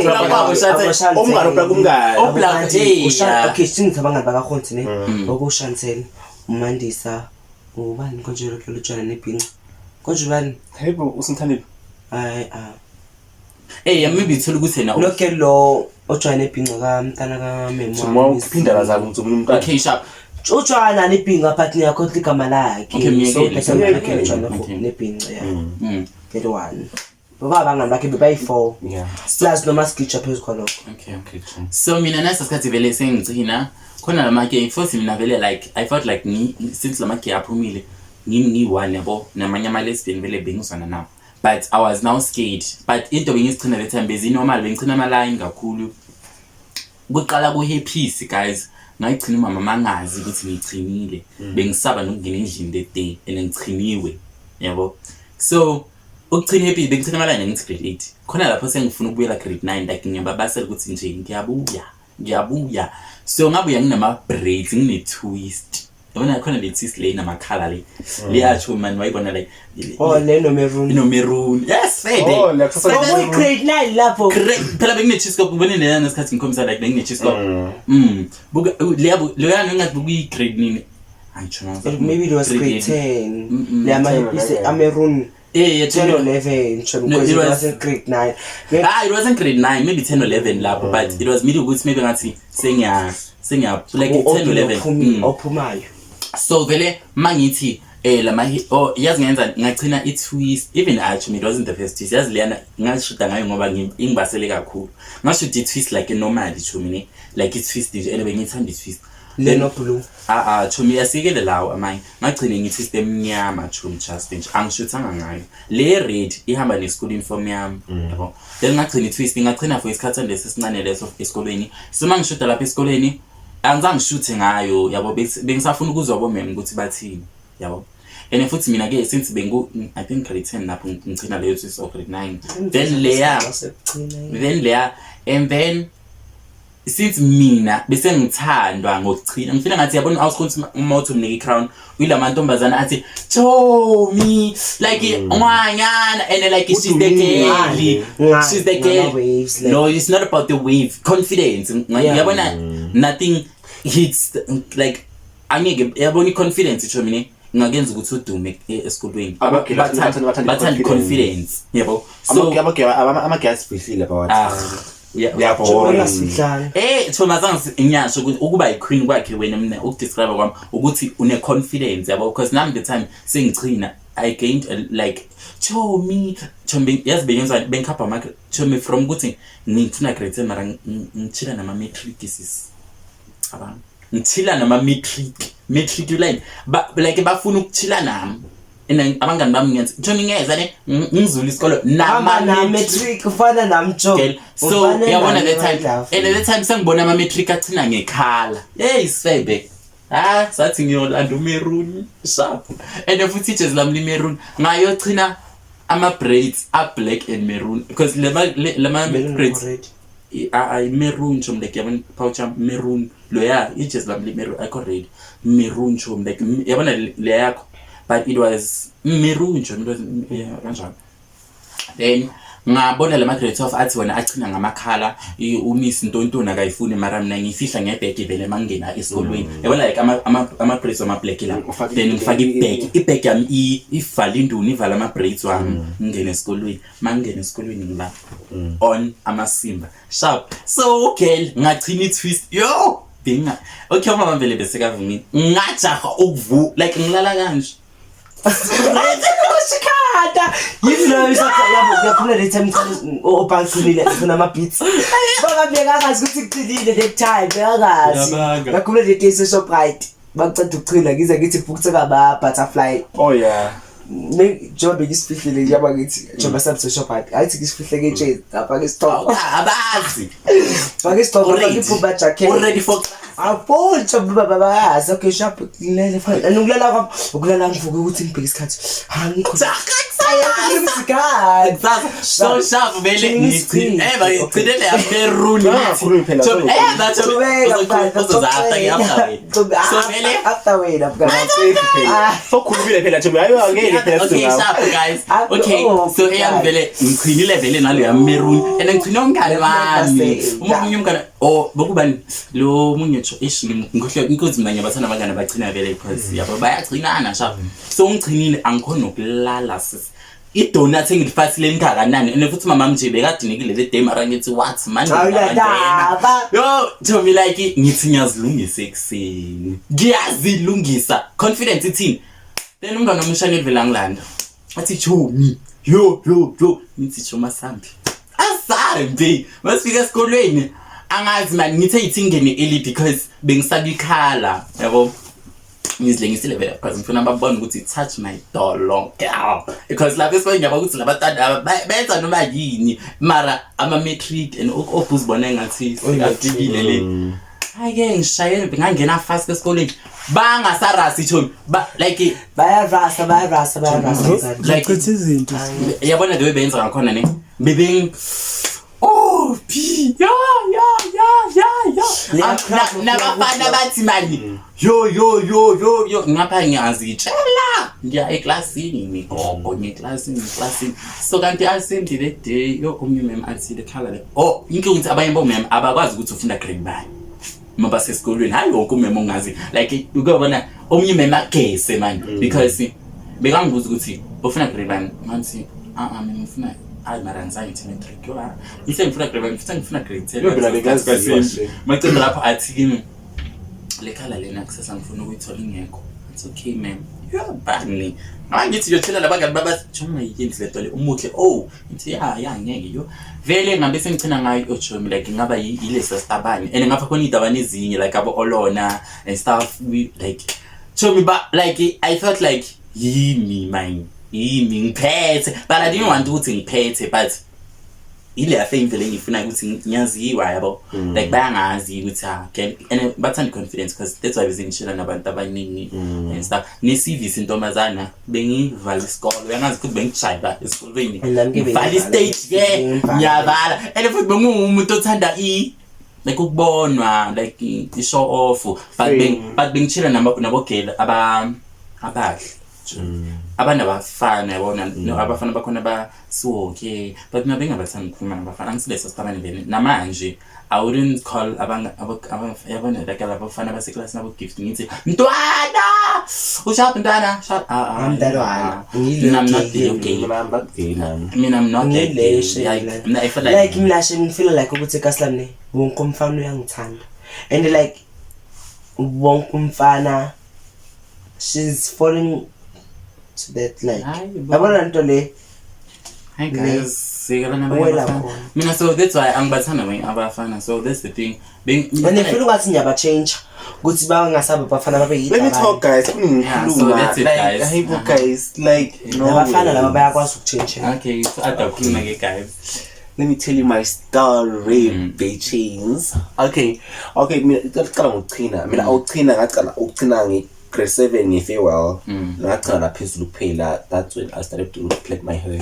Plug abo Chantel. Umngani uplug umngani. Oh, plug, eh, yeah. Okay, singithi abangani bakakhonti ne. Okushantel, uMandisa, ubani konje lokho lutshana nebhinca. Konje ubani? Hayibo, usinthanile. Hayi ah. Eh, maybe uthola ukuthi yena Lokho lo ojwayele ibhinca kamntana kamemo. Uma uphinda la zakho ngithola umntwana. Okay, sharp. Ujwayela nebhinca but ngiyakhohlwa igama lakhe. Okay, myekele. So Okay. lokho ojwayele nebhinca, yeah. Vele one. Baba abangani bakhe bebayi-4. Plus noma sigitsha phezu kwalokho. Okay, so mina nasa sikhathi vele sengigcina khona lamagay futhi mina vele like I felt like since lamagay aphumile ngiyi-one, yabo, namanye ama-lesbian vele bengizwana nawo, but I was now scared. But into bengizichina le time bezinormal, bengichina ama-line kakhulu kuqala ku-hairpiece, guys. Ngayigcina umama mangazi ukuthi ngiyichinile, bengisaba nokungena endlini the day and ngichiniwe, yabo. So ukuchina hairpiece bengichina ama-line ngithi grade 8 khona lapho sengifuna ukubuyela grade 9, like ngiyababasela ukuthi nje ngiyabuya, ngiyabuya. So ngabuya nginama-braids, ngine-twist, yabona khona le twist le inamakhala le liyatsho mani, wayibona like Oh, le no maroon. ino-maroon, yes, fede. Oh, la kusasa. Oh, grade 9 lapho. Great. Phela bekune-cheesecake, ubone leyana ngesikhathi ngikhombisa like bekune-cheesecake. Buka leya leyana engathi bekuyi-grade nini, angitsho. Maybe it was grade 10. Le ama 10, amaroon. Eh, 10 or 11 sho, No, because it it wasn't grade 9. Ah, it wasn't grade 9, maybe 10 or 11 lapho, but it was middle ukuthi maybe ngathi sengiya like 10 or 11. Ophumayo. So vele mangithi lama oh, yazi ngenza ngachina i-twist, even actually it wasn't the first twist, yazi leyana ngashuda ngayo ngoba ingibasele kakhulu. Ngashuda i-twist like normal chomi ne, like i-twist nje ene bengithanda i-twist. Le no blue. Ah ah, chomi, yasikele lawo amanye, ngagcine ngi-twist emnyama chomi, just nje angishuthanga ngayo le red ihamba ne-school uniform yami, yabo. Then ngagcina i-twist, ngagcina for isikhathi lesi esincane leso esikolweni. So uma ngishuda lapha esikolweni angizange ngishuthe ngayo, yabo, bengisafuna ukuzwa bomem ukuthi bathini, yabo. And futhi mina ke since bengu I think grade 10 lapho ngigcina leyo twist or grade 9, then leya then leya, and then since mina bese ngithandwa ngokuchina, ngifila ngathi yabona awusikhona ukuthi uma uthi umnika i-crown uyila mantombazana athi chomi like ngwanyana and like she's the girl, Ngani, she's the girl. ngama-waves, like- No, it's not about the wave, confidence. Yabona, nothing hits like angeke, yabona i-confidence chomi ne ingakenza ukuthi udume esikolweni. Abagela bathanda Bathanda i-confidence, yabo, so Amagay asifihlile ah bawathanda. Uyabhora. Ungasifihlanga. Thomas, angiyasho ukuthi ukuba i-queen kwakhe wena, mina ukudescribe kwami ukuthi une confidence, yabo, because nami the time sengichina I gained a, like chomi chomi, yazi bengenza bengikhapha ama chomi from ukuthi ngifuna grade 10 mara ngichila nama matric sis, cabanga ngithila nama matric matric ba, like bafuna ukuchila nami and abangani bami ngenza chomi ngeza ne ngizula isikolo Hamba nama na matric ufana nami jo. Girl. So Ufana uyabona nami, that time my love. And that time sengibona ama matric athina ngekhala, hey sebe, ah sathi ngiyolanda umaroon sharp, and futhi ijezi lami li-maroon, ngayochina ama braids a black and maroon because lama Maroon braids already. I maroon chom, like yabona pouch maroon. Loya ijezi lami li-maroon, ayikho red, maroon chomi, like yabona le yakho, but it was maroon chomi, it was, yeah, kanjalo. Then ngabona lama grade 12 athi wena achina ngamakhala, umiss Ntontoni akayifuni, mara mina ngiyifihla ngebhegi vele mangingena esikolweni, yabona, like ama braids ama black la. Ufake Then ngifake ibag, ibag yami ivala induni, ivala ama braids wami, ngingene esikolweni. Mangingena esikolweni ngila on amasimba sharp. So okay, ngachina i-twist yo benga okay, umama vele besekavumile, ngajaha ukuvu like ngilala kanje. Shikhanda yini leyo yabo? Ngiyakhulula le time obhanqinile ufuna ama-beats, baba bekakazi ukuthi kuqinile that time, bekakazi. Uyabanga. Ngakhulula le day se-Shoprite, bangiceda ukuchina, ngize ngithi bhukutheka ba-butterfly. Oh yeah. Njengoba bengisifihlile, njengoba ngithi njengoba sabi se-Shoprite, ayithi ngisifihle ketsheni, ngafaka isigqoko. Abazi. Faka isigqoko, faka Already. iphupha jacket. Already for class. Awubontsha baba, bayazi. Okay, sharp, ngilele fine. And ukulala kwami, ukulala ngivuke ukuthi ngibheke isikhathi, ha, ngikho isikhathi. Kusasa so sharp vele. Ngicina Ngigcine bagcinele yameruni. Ungakhulumi phela, Qhubeka, mfana, uzoza after, so vele after wena, mfana. Phela sokhulumile phela nje, hayi, angeke phela. Okay, Singapha. sharp guys. Ah, Okay, oh, so eyami guys. vele ngigcinile vele nalo yameruni and ngigcine umngane wami, Yeah. omunye umngane, oh, bokubani lo munye tsho, ish, ngikhohle inkozi. Mina ngiyabathanda abangane bagcina vele because yabo bayagcinana sharp. So ngigcinile, angikhona nokulala sis, idonut engilifasile lingakanani, and futhi mama nje bekadinekile le day, mara ngithi what manje? Awunandaba. Yo Tommy, like ngithi ngiyazilungisa ekuseni, ngiyazilungisa, confidence ithini. Then umngane wami uShanel vele angilanda, athi, "Chomi, yo yo yo." Ngithi, "Choma, sambi asambi." Masifika esikolweni, angazi man, ngithe yithi ngene early because bengisaba ikhala, yabo, ngizilengisile vele because ngifuna babone ukuthi touch my dolo girl, because lapho esikolweni ngiyabona ukuthi labatwana laba benza noma yini, mara ama-matric and obuzibona engathi sekafikile le. Hayi-ke, ngishaye ngangena fast esikolweni, bangasarasi chomi ba like Bayarasa, bayarasa, bayarasa. Like- Chitha izinto. Yabona the way benza ngakhona ne, bebeng, oh p ya ya ya ya ya. Leya Ah, crap nabafana bathi mani, yo yo yo yo yo, ngapha ngiyazitshela, ngiya eklasini, migogo, ngeklasini, ngeklasini. So kanti assembly le day yo, omunye mem athi le khala le, oh, inkinga ukuthi abanye bomem abakwazi ukuthi ufunda grade bani uma basesikolweni. Hayi, wonke umem ongazi, like ukuyobona omunye umem agese mani because bekangibuza ukuthi ufuna grade bani. Ngathi, "Ah ah, mina ngifuna, hayi, mara ngizange ngithi matric yo, ah, ngithe ngifuna grade bani, ngifuna grade 10." Yo, phela bekaziwa nje. Maceda lapho athi kimi, "Le khala lena kusasa ngifuna ukuyithola ingekho." It's okay ma'am. Yo bani, angithi yothela labangani baba, "Jonga, yenzi le nto le, umuhle." Oh, ngithi, "Ya ya, ngeke." Yo vele ngabe sengigcina ngayo ochomi, like ngaba yilesa sitabane, and ngapha khona iy'tabane ezinye like abo olona and stuff. We like chomi ba, like I felt like yimi mine, yimi ngiphethe, but I didn't want ukuthi ngiphethe, but ile fame vele ngifuna ukuthi ngiyaziwa, yabo, like bayangazi ukuthi ah and bathanda confidence because that's why bezingishela nabantu abaningi and stuff. Ne-CV intombazana, bengivala isikolo, uyangazi futhi bengijayiva esikolweni. And nami ke ngivala bengivala. i-stage ke. Bengivala. Ngiyavala, and futhi benguwumuntu othanda like ukubonwa, like i-show off, but but bengishela nabogela abahle abanabafana, yabona, no, abafana bakhona basuke, but mina bengabathanda ukukhuluma nabafana, angisileso sitabane vele. Namanje I wouldn't call yabona, like abafana baseklasini abo-Gift, ngithi, "Mntwana, ushaphi mntwana? Shap." Ah, ah, I'm that ah. one. Ngile Mina, I'm not gay. leyo gay. Mina, I'm not gay, man. Mina, I'm not that Ngileyo gay. shit Like, le. mina I feel like Like mina she ngifeel like ukuthi ekasi ne wonke umfana uyangithanda, and like wonke umfana, she's falling to that, like Hayi bo. yabona lento le. Hi guys, sikabana abanye Wela abafana. khona. Mina, so that's why angibathanda abanye abafana. So that's the thing. And ngifeel ungathi ngiyaba-change ukuthi bangasaba abafana babe Let me talk, guys. Yeah, so that's it, Like, guys. hayibo, guys, like, no Labafana way. laba bayakwazi ukutshentsha. Okay, so adakhuluma ke guys. Let me tell you my story, bitches. Okay, mina ngicela ngokuchina. Mina awuchina, ngacala ukuchina nge grade 7 nge-farewell. Ngachina naphezulu kuphela. That's when I started to plait my hair.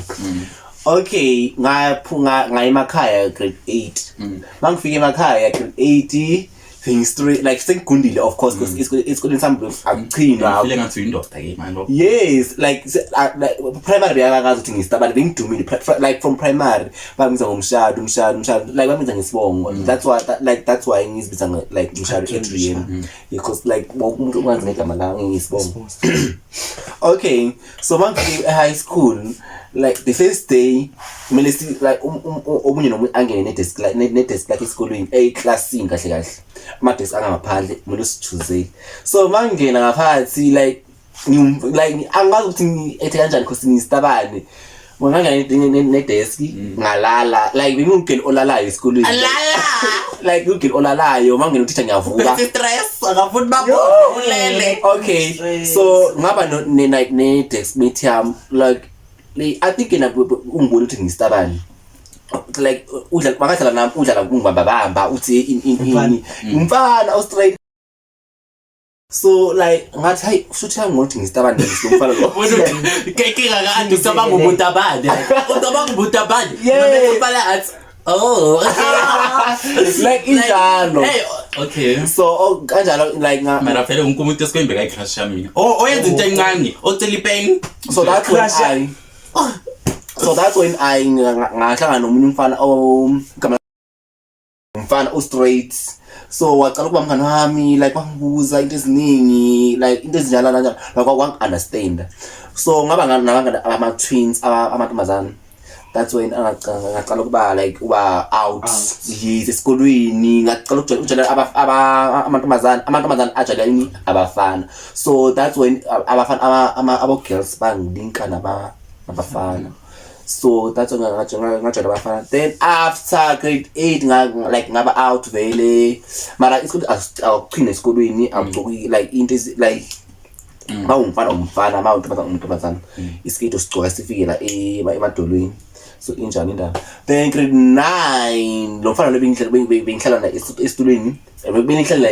Okay, ngaphunga ngaya emakhaya grade 8. Mangifika emakhaya grade 8, Sengi-straight, like sengigundile, of course, because esikoleni sami akuchinwa. Ngifile ngathi uyindoda ke manje. Yes, like like primary beyakazi ukuthi ngistabane, bengidumile like from primary bangibiza ngomshado, umshado, umshado, like bangibiza ngesibongo. That's why like that's why ngizibiza like Mshado Adrian, because like wonke umuntu ungazi ngegama lami ngisibongo. Okay, so mangifike e-high school, like the first day kumele si like omunye nomunye angene ne-desk, like ne-desk lakhe esikolweni, eklasini kahle kahle, ama-desk angangaphandle kumele usi-choosele. So mangingena ngaphakathi, like like angazi ukuthi ngi-ethe kanjani because ngiyisitabane. Ngangena ne-desk ngalala, like bengingugirl olalayo esikolweni, like ugirl olalayo. Mangena uthisha ngiyavuka. Stress akafuni babone ulele. Okay, so ngaba like ne-desk mate yami, like I think yena ungibona ukuthi ngiyisitabane, like udla makadlala nami, udlala kungibambabamba, uthi in in Umfana. in umfana o-straight. So like ngathi, hayi, kusho ukuthi ngokuthi ngiyisitabane lo mfana lo. Inkinga ka-Andy, ucabanga umuntu abane, ucabanga umuntu abane. Yeah. Umfana athi, oh. Like injalo. Hey, okay. So oh, kanjalo like Mara vele wonke umuntu esikoleni bekayi-crush yami mina. Oh, oyenza into encane, ocela ipeni. So that's when I ngahlangana nomunye umfana, oh, igama umfana o-straight. So wacala ukuba mngani wami, like wangibuza into eziningi, like into ezinjalo kanjalo, like wangi-understand. So ngaba nabangani abama-twins, amantombazane. That's when ngaqala ukuba like uba out, yes, esikolweni. Ngaqala ukujwayela amantombazane, amantombazane ajwayela ini, abafana. So that's when abafana, abo-girls bangilinka nabafana. So that's when ngajwayela abafana. Then after grade 8 like ngaba out vele, mara isikole awuchina esikolweni, awugcoki like into like mawumfana umfana, mawuntombazana untombazana. Isiketi usigcoka sifike la emadolweni. So injani indaba? Then grade 9, lo mfana lo bengihlala naye esitulweni, bengihlala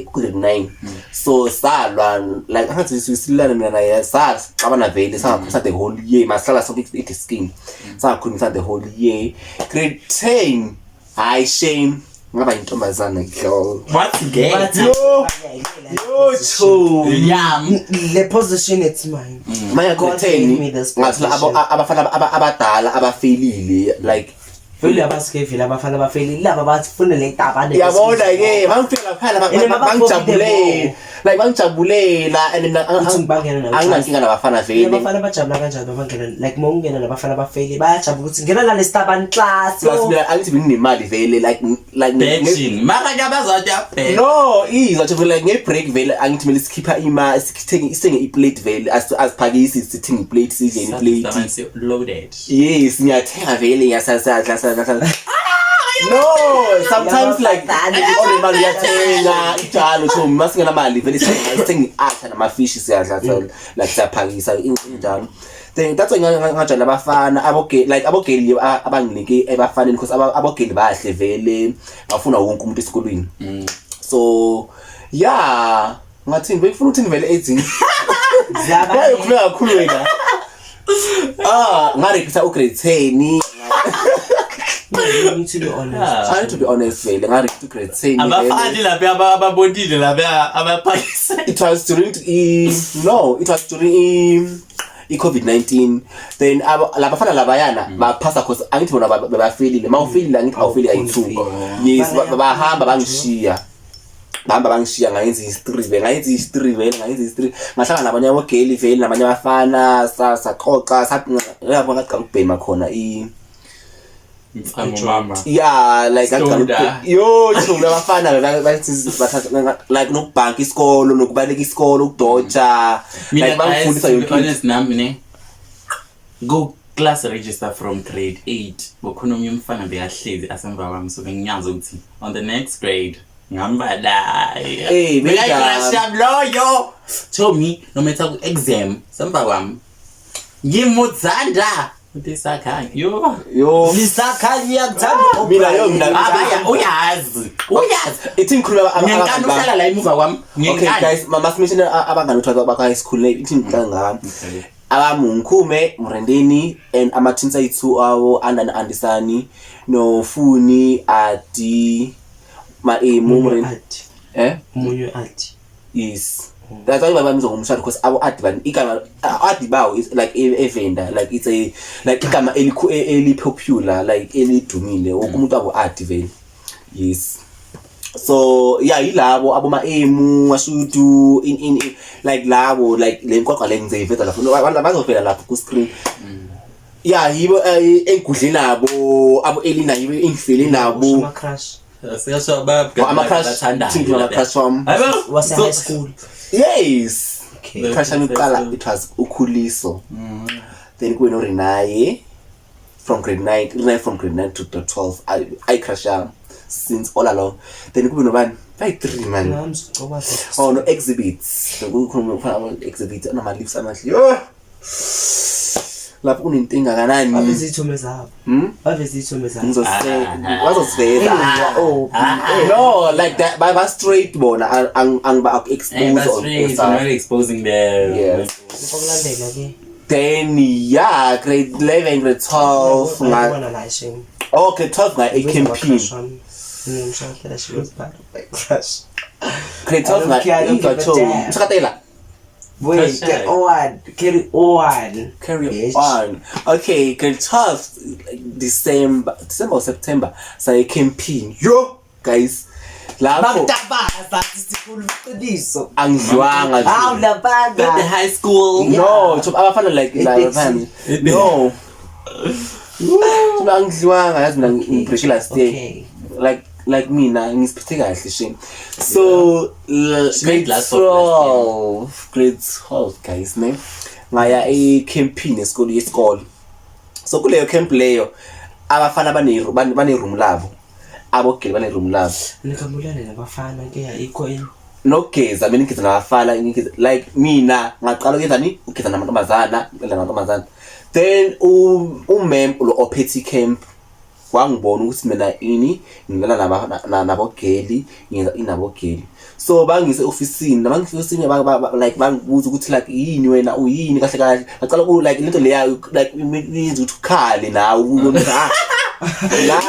ku-grade 9. So salwa, like angathi silana mina naye, saxabana vele, sangakhulisa the whole year. Masihlala sonke edeskini, sangakhulumisa the whole year. Grade 10, hayi shame, ngaba yintombazana girl. What gay? Yo, yo, cho. Yam. Le position, it's mine. Manje God grade gave me 10 this ngathola position. abafana abadala abafeyilile, like Vele abaske vele abafana bafeyilile laba bafuna le tabane. Yabona ke, bangifika laphana And bangijabulela, like bangijabulela, and mina Uthi ngibangena nawe. anginankinga nabafana vele. Abafana bajabula kanjani babangena, like uma ungena nabafana bafeyilile bayajabula ukuthi ngena nale stabane class. Plus mina angithi benginemali vele, like Betching. Mara kuyabazathi uyabheka. No, izwa nje vele nge-break vele angithi kumele sikhipha ima, sithenge iplate vele, asiphakisi, sithenge iplate, sidle iplate. Loaded. Yes, ngiyathenga vele, ngiyasadla sadla sadla. No, sometimes like onemali uyathenga njalo. So masingenamali vele sithenga i-atha namafishi, siyadla, like siyaphakisa injalo. Then that's why ngajwayela abafana, abogeli, like abogeli abangilinke ebafaneni, because abogeli bahle vele, bafuna wonke umuntu esikolweni. So yeah, ngathini, bengifuna ukuthi ngivele edzini. Ziyaba- Ukhuluma kakhulu wena. Ah, ngarepeata ugrade 10. You need to be honest. I need to be honest vele, ngarepeata ugrade 10 vele. Abafani lapha ababonile lapha abaphakisa. It was during i no, it was during i-COVID-19. Then labafana labayana baphasa, cause angithi bona bebafeyilile. Mawufeyilile angithi awufeyili kayi-two. Yes, bahamba bangishiya, bahamba bangishiya. Ngayenza i-history vele, ngayenza i-history vele, ngayenza i-history. Ngahlangana nabanye abogeli vele, nabanye abafana, saxoxa, lapho ngaqala ukubhema khona i Mfana mama. Yeah, like ngaqala Stoner. Yo chula, abafana bathi bathatha like nokubhanka isikolo, nokubaleka isikolo, ukudoja, Mina like bangifundisa guys, to be yonke into. honest nami ne. Go class register from grade 8. Bokhona omunye umfana bekahlezi asemva kwami, so bengiyazi ukuthi on the next grade ngihamba naye. Eh, Bekayi-crush yami loyo. Tell me no matter ku exam semva kwami. Ngimuthanda. Uthi sakhanya. Yo. Yo. Lisakhanya kuthanda. Mina yo, mina Abaya uyazi. Uyazi. Ithi ngikhuluma Ngenkani uhlala la emuva kwami. Okay. Ngenkani. Guys, mama simishini abangani ukuthi bakwa high school le, ithi ngiqala ngami abami ngikhume Mrendeni and ama-twins ayi-two awo, Andani, Andisani, noFuni, Adi. Ma emu Adi. eh Omunye adi. Yes. That's why babambiza ngomshado because abo adi bani igama adi bawo is like evenda, like it's a like igama elikhu eli popular, like elidumile, wonke umuntu abo adi vele. Yes. So yeah, yilabo aboma emu washudu in like labo, like le nkwakwa le ngizeyiveza lapho. No, bazovela lapho ku screen. Yeah, yibo engigudle nabo abo Elina, yibo engifele nabo. Ama crush. Siyasho ba Oh, ama-crush, think ama-crush wami. Wase high school. Yes. Okay. Crush yami kuqala it was uKhuliso. Then kube noRenaye from grade 9, Renaye from grade 9 to grade 12. I crush yami since all along. Then kube nobani? Bayi-3 man. Nami ngizoba. Oh no, exhibits. Kukhuluma ufana exhibits anama lips amahle. Yo. Lapho kunento engakanani? Baveze iy'thombe zabo. Hmm? Baveze iy'thombe zabo. Ngizose bazosiveza. Oh, No, like that ba straight bona angiba expose on Straight, you're not exposing them. Yes. Ngokulandela ke. Then yeah, grade 11, grade 12 nga Ngibona la shame. oh, grade 12 nga ecampini. Ngimshadela, she was part of my crush. Grade 12 I nga don't care, I don't give a damn. Mshakatela. Wait, Crush. get on. Carry on. Carry Bitch. on. Okay, grade 12 December or September saya ecampini. Yo, guys. Lapho Bakutabaza sikhulu iqiniso. angidliwanga. Hawu But the labanga. high school. No, to abafana like labafana. No. To angidliwanga, yazi mina ngibreak last year. Okay. Like mina ngisiphethe kahle shame. So She made grade last of last 12, grade 12 guys ne. Ngaya ecampini esikole yesikole. So kuleyo camp leyo abafana bane room labo. Abogele bane room labo. Nikambulane nabafana ke ayikho into. Nokugeza mina ngigeza nabafana, ngigeza like mina ngaqala ukwenza ni ukugeza namantombazana, ngigeza namantombazana. Then umem lo ophethe camp wangibona ukuthi mina ini ngilala nabogeli, ngenza inabogeli. So bangise ofisini, nabangifika ofisini like bangibuza ukuthi like yini wena uyini kahle kahle. Ngaqala ku like lento leya like yenza ukuthi ukhale nawe ubone ah. La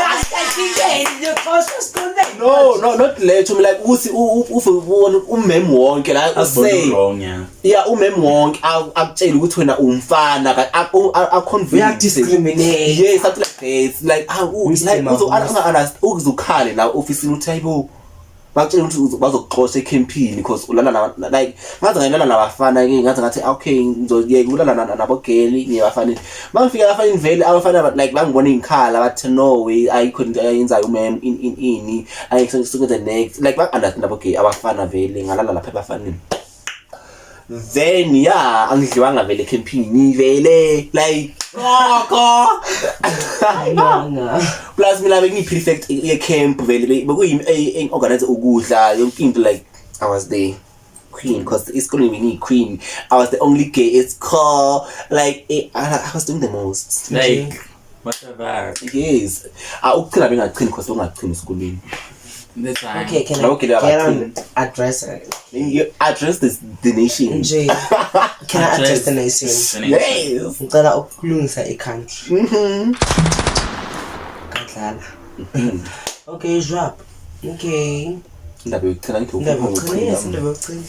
No, not le to me like ukuthi ubona umem wonke la Asibona say wrong, yeah. yeah, umem wonke akutshela ukuthi wena umfana a convince. Uyakudiscriminate. Yes, something like that. Like ah Mr. like uzo Mavuso. understand uzokhale la office uthi hayibo bakutshela ukuthi bazokuxosha ecampini because ulala na like ngaze ngayilala nabafana ke ngaze ngathi okay ngizoyeka ulala nabogeli ngiyabafanele. Mangifika abafaneni vele abafana like bangibona ingikhala bathi no way ayikho into ayenzayo umem in ini ayikho the next like ba understand abogeli abafana vele ngalala lapha abafaneni. Then yeah, angidliwanga vele ecampini vele like koko. Manga. Plus mina bengiyi-prefect ye-camp vele bekuyimi engi-organize ukudla yonke into, like I was the queen because esikoleni bengiyi-queen. I was the only gay at school, like I was doing the most. Like what the fuck? Yes. Ukuchina bengachini because bengachini esikoleni. That's fine. Okay, can I Okay, can I address it? You address this the nation. Nje. Can I address the nation? Yes. Ngicela ukulungisa i-country. Kadlala. Okay, drop. Okay. Indaba yokuchina ngithi Indaba yokuchina, yes, indaba yokuchina.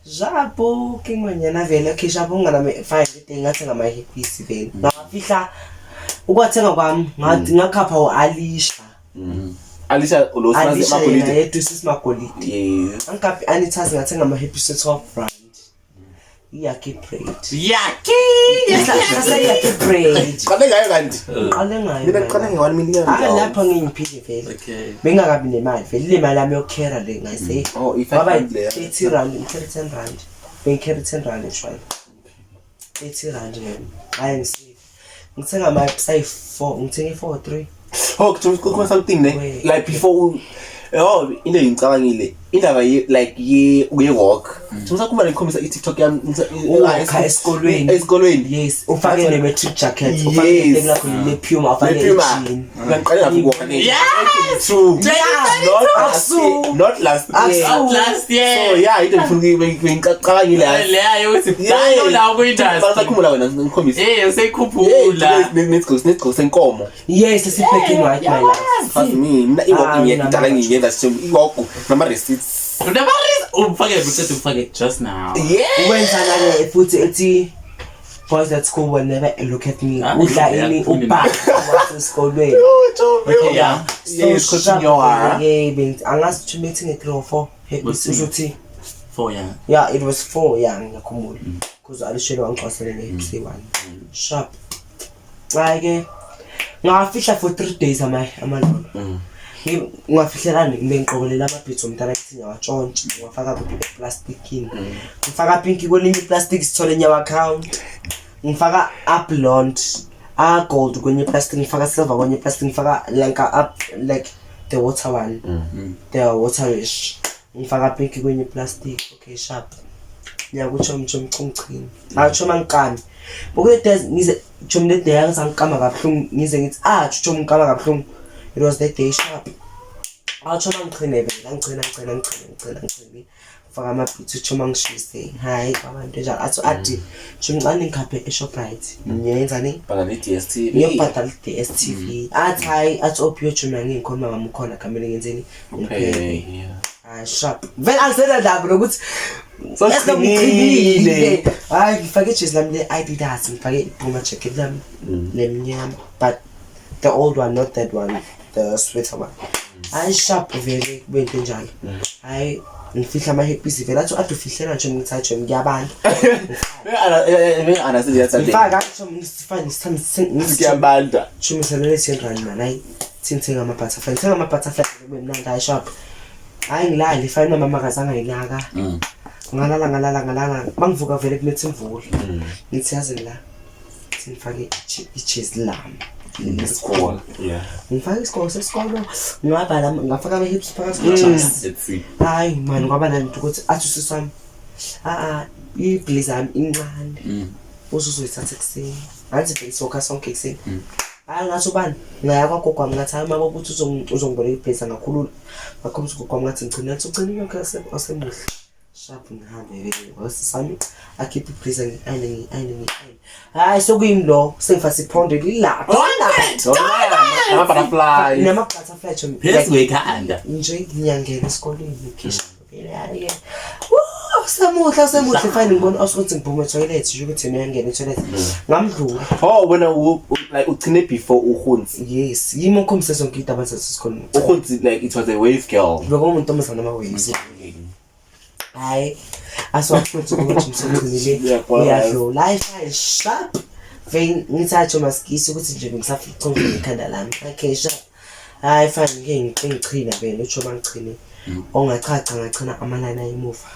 Japo ke ngwanyana vele, okay, japo ngana fine le ngathenga ama-hippies vele. Ngafihla ukwathenga kwami, ngathi ngakhapha u-Alisha. Alisha lo Alisha yena magolide. yedwa uSisi Magolide. Yes. Angikaphi Anita's ngathenga ama-hippies e-12 rand. Iyakhi braid. Yaki! Iyakhi braid. Qale ngayo kanti. Ngiqale ngayo. Mina ngiqale nge-1 million. Ah, lapho ngiyiphile vele. Okay. Bengingakabi nemali vele, le mali yami yokukhera le ngayise. Oh, i-5 Kwaba rand leya. 30 rand, ngikhere 10 rand. Bengikhere 10 rand eshwayini. 30 rand ngeke. Hayi ngisile. Ngithenga ama ayi-4, ngithenge 4 3. Oh, kukhona something ne. Wait. Like before oh, into engicabangile. Indaba ye like ye walk. Ngisakhumbula ngikhombisa i-TikTok yami Uwakha esikolweni. Esikolweni. Yes, ufake ne-matric jacket, ufake Yes. neteki lakho le-Puma, ufake Le-Puma. i-jean. Ngiqale ngafika ne. Yes! True. Yeah. Not last year. Not last year. Akusu. Last year. So yeah, into ngifuna ngicabangile yazi. Leyo ukuthi dalo la ku-industry. Basakhumbula wena ngikhombisa. Eh, useyikhuphula. Nesigqoko senkomo. Yes, esi-black and white, my love. Fazi mina iwalk Ah, mina ngiyadala mina. ngiyenza shem iwalk nama receipts. Unabaris umfake uqeda umfake just now. Yeah. Wenza nale futhi ethi boys at school will never look at me. Ah, Udla yeah, ini yeah. ubha wasesikolweni. Okay, yeah. So Yes, continue. sharp, ke bengithi angazi ukuthi methi nge-3 or 4. We'll see. Uzothi Four, yeah. yeah, it was 4, yeah, ngiyakhumbula. Because alishelo wangixwasele nge-MC 1. Sharp. Hayi ke ngafihla for 3 days amalolo. Ngingafihlelani bengiqokelela amabhithi omntana kithi ngiyawatshontsha ngiwafaka kuphi eplastikini. Ngifaka pinki kwelinye iplastic sithole nyawa account. Ngifaka up blonde, a gold kwenye plastic, ngifaka silver kwenye plastic, ngifaka like a up like the water one. The waterish. Ngifaka pinki kwenye plastic. Okay, sharp. Ngiyakutsho mtsho mchumchini. Atsho mangikami. Bokule days ngize tsho le day angizangikama kabuhlungu ngize ngithi ah tsho ngikama kabuhlungu. It was that day sharp. Atsho mangichine vele angichina ngichina ngichina ngichina ngichina. Faka amabhithi tsho mangishise. Hayi abantu njalo athi athi tsho mncane ngikhaphe eShoprite. Ngiyenzani? Bhala ne DSTV. Ngiyobhadala i-DSTV. Athi hayi athi ophiwe tsho mina ngikhona mama ukhona kamele ngenzeni? Okay. Yeah. Hayi sharp. Vele angisenandaba nokuthi Sowuqinile. Hayi ngifake ijezi lami le-Adidas, ngifake i-Puma jacket lami lemnyama, but the old one, not that one, the sweater one. Hayi sharp vele kube into enjalo. Hayi ngifihla ama-hippies vele athi ade ufihlela nje ngithi hayi nje ngiyabanda. Ngifaka athi ngisifane Ngiyabanda. Shumiselele 10 rand man hayi thinthenga ama-butterfly ngithenga ama-butterfly kube mnandi hayi sharp. Hayi ngilale fine mama akazange ayinaka. Ngalala ngalala ngalala mangivuka vele kunetha imvula. Ngithi yazi la thi ngifake ijezi lami lesikole. Yeah. Ngifake isigqoko sesikolo ngabhala ngafaka ama-hips phakathi kwejezi. Let's see. Hayi man kwaba nalento ukuthi athi usisi wami a iblazer yami incane. Usuzoyithatha ekuseni. Ngathi vele sokha sonke ekuseni. Hayi ngathi ubani ngaya kwagogo wami ngathi hayi mama ukuthi uzongiboleka iblazer ngakhulula. Ngakhombisa ugogo wami ngathi ngigcina ngathi ugcina yonke asemuhle. Sharp ngihambe vele wasisami akhiphe iblazer ngi-ayine ngi-ayine ngi-ayine. Hayi sokuyimi lo sengifasa iphondo lilapha. Nama butterfly. Nama-butterfly nje. Phezu kwekhanda. Nje ngiyangena esikoleni ngikhishwa vele hayi ke. Woo, semuhle semuhle fine ngibona osukuthi ngiphume etoilet nje ukuthi yena uyangena etoilet. Ngamdlula. Oh wena like ugcine before uhunzi. Yes, yimi okhombise zonke iy'ndaba zasesikoleni. Uhunzi like it was a wave girl. Bekuwumuntombazane ama-waves. Hhayi, asiwafuthi ukuthi msogcinile Ngiyakwazi. uyadlula. Hayi fine sharp. Vele ngithi hayi masikisi ukuthi nje bengisafuna ukuchoma ikhanda lami. Okay sharp. Hayi fine ngike ngichina vele utsho bangichine. Ongachacha ngachina amalana emuva.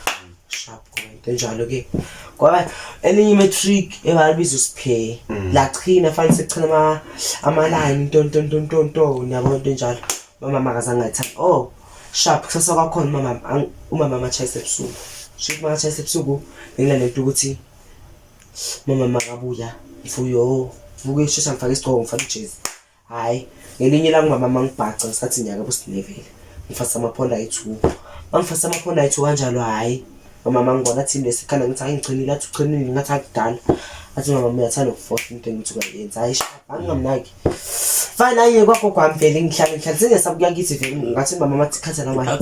Sharp ngoba into enjalo ke. Ngoba elinye i-matric ebalibiza usiphe. Lachina fanele sekuchina ama-line nto nto nto nto nto niyabona into enjalo. Mama akazange ayithande. Oh sharp kusasa kwakhona umama umama amachayisa ebusuku. Shuthi makachayisa ebusuku benginalento ukuthi mama makabuya mfuyo vuke shesha ngifake isigqoko ngifake ijezi. Hayi ngelinye ilanga umama mangibhaca ngisathi ngiyake businevele. Ngifasa amaphonda ayi-2. Mangifasa amaphonda ayi-2 kanjalo hayi. Mama ngibona athi lesikhala ngithi hayi ngichinile athi uchinile ngathi akudala. Athi mama uyathanda ukufosa into engithi uyayenza. Hayi sharp angingamnaki. Fine hayi kwagogo wami vele ngihlale ngihlale sengiyasabuya kithi vele ngathi mama mathi khatha la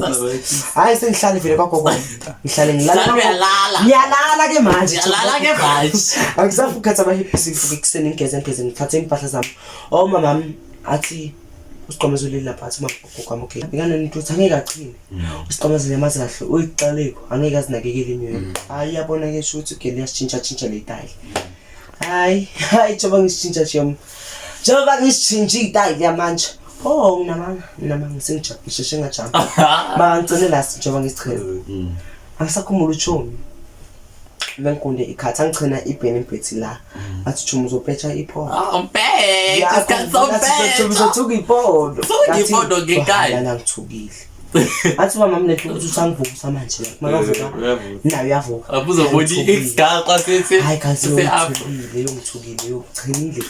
Hayi sengihlale vele kwagogo wami. Ngihlale ngilala. Hlale uyalala. Ngiyalala ke manje. Uyalala ke manje. Angisafuni ukukhatha ama-hippies ngivuke ekuseni ngigeze ngigeze ngithathe iy'mpahla zami. Oh mama athi usiqomezulile lapha athi mama ugogo wami okay. Ngikanento ukuthi angeke achine. Usiqomezile yamazi kahle uyiqaleko angeke azinakekele inywele. Hayi iyabona ke sho ukuthi ugele iyasitshintsha tshintsha le style. Hayi hayi njengoba ngisitshintsha nje. Njengoba ngisitshintsha i-style yamanje. Oh nginamanga nginamanga sengijabule ngisheshe ngajamba. Mangicine la njengoba ngisichela. Angisakhumbula uchomi. Bengikunde ikhathi angichina ibheni imphethi la. Athi chomi uzopetsha iphondo. Umpethe, isikhathi sompethe. Uzothuka iphondo. Thuka iphondo ngenkani. Lana ngithukile. Athi mama mlethe ukuthi usangivusa manje like makavuka naye uyavuka. Uzobona isigaxa sethi Hayi kazi se-up. yongithukile yongithukile yongichinile.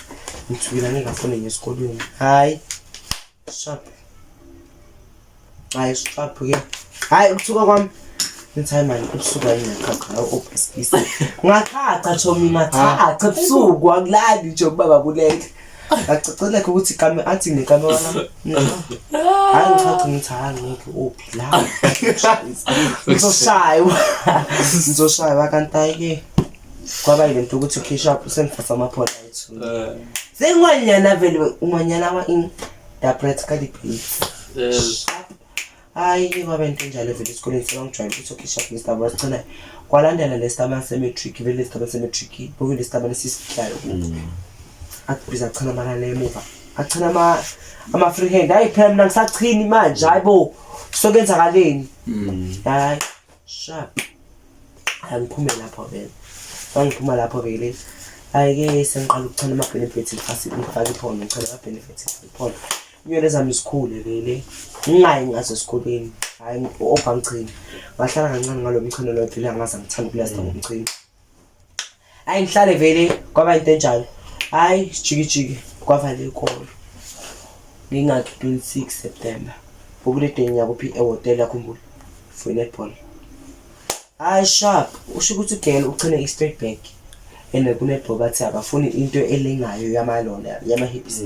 Ngithukile angeke afune ngesikolweni. Hayi. Sharp. Hayi sharp ke. Hayi ukuthuka kwami. Ngithi hayi mani ubusuku ayingachacha obhisikisi. Ngachacha chomi ngachacha ebusuku akulali nje ubaba kulele. Ngacacela ukuthi kame athi ngekamera lami. Hayi ngichacha ngithi hayi ngeke uphi la. Ngizoshaywa. Ngizoshaywa kanti hayi ke. Kwaba yilento ukuthi okay sharp usengifasa amaphola ethu. Sengwanyana vele ungwanyana wa in da ka di-braids. Hayi kwaba into enjalo vele esikoleni sebangijwayele ukuthi okay sharp Mr. Wasicela kwalandela lesigaba se-matric vele lesigaba se-matric bekulesigaba lesisifihlayo athi biza achina amalala emuva achina ama-free hand. Hayi phela mina ngisachini manje hayi bo sokwenzakaleni. Hayi sharp. Hayi ngiphume lapho vele. Mangiphuma lapho vele hayi-ke sengiqala ukuchana ama-benefits ngifake iphone ngichana ama-benefits ngifake iphone. Inywele zami zikhule vele ngingayi ngazo esikoleni. Hayi obha ngichini. Ngahlala kancane ngalo mchino lo vele angaze ngithanda ukulasta ngomchino. Hayi ngihlale vele kwaba into enjalo. Hayi jiki kwavala ikolo. Ngingakhi 26 September. Bokule day ngiyakuphi ehhotela yakhumbula for netball. Hayi sharp usho ukuthi ugirl uchine i-straight back. And kunetball bathi abafuni into elengayo yamalona yama-hips.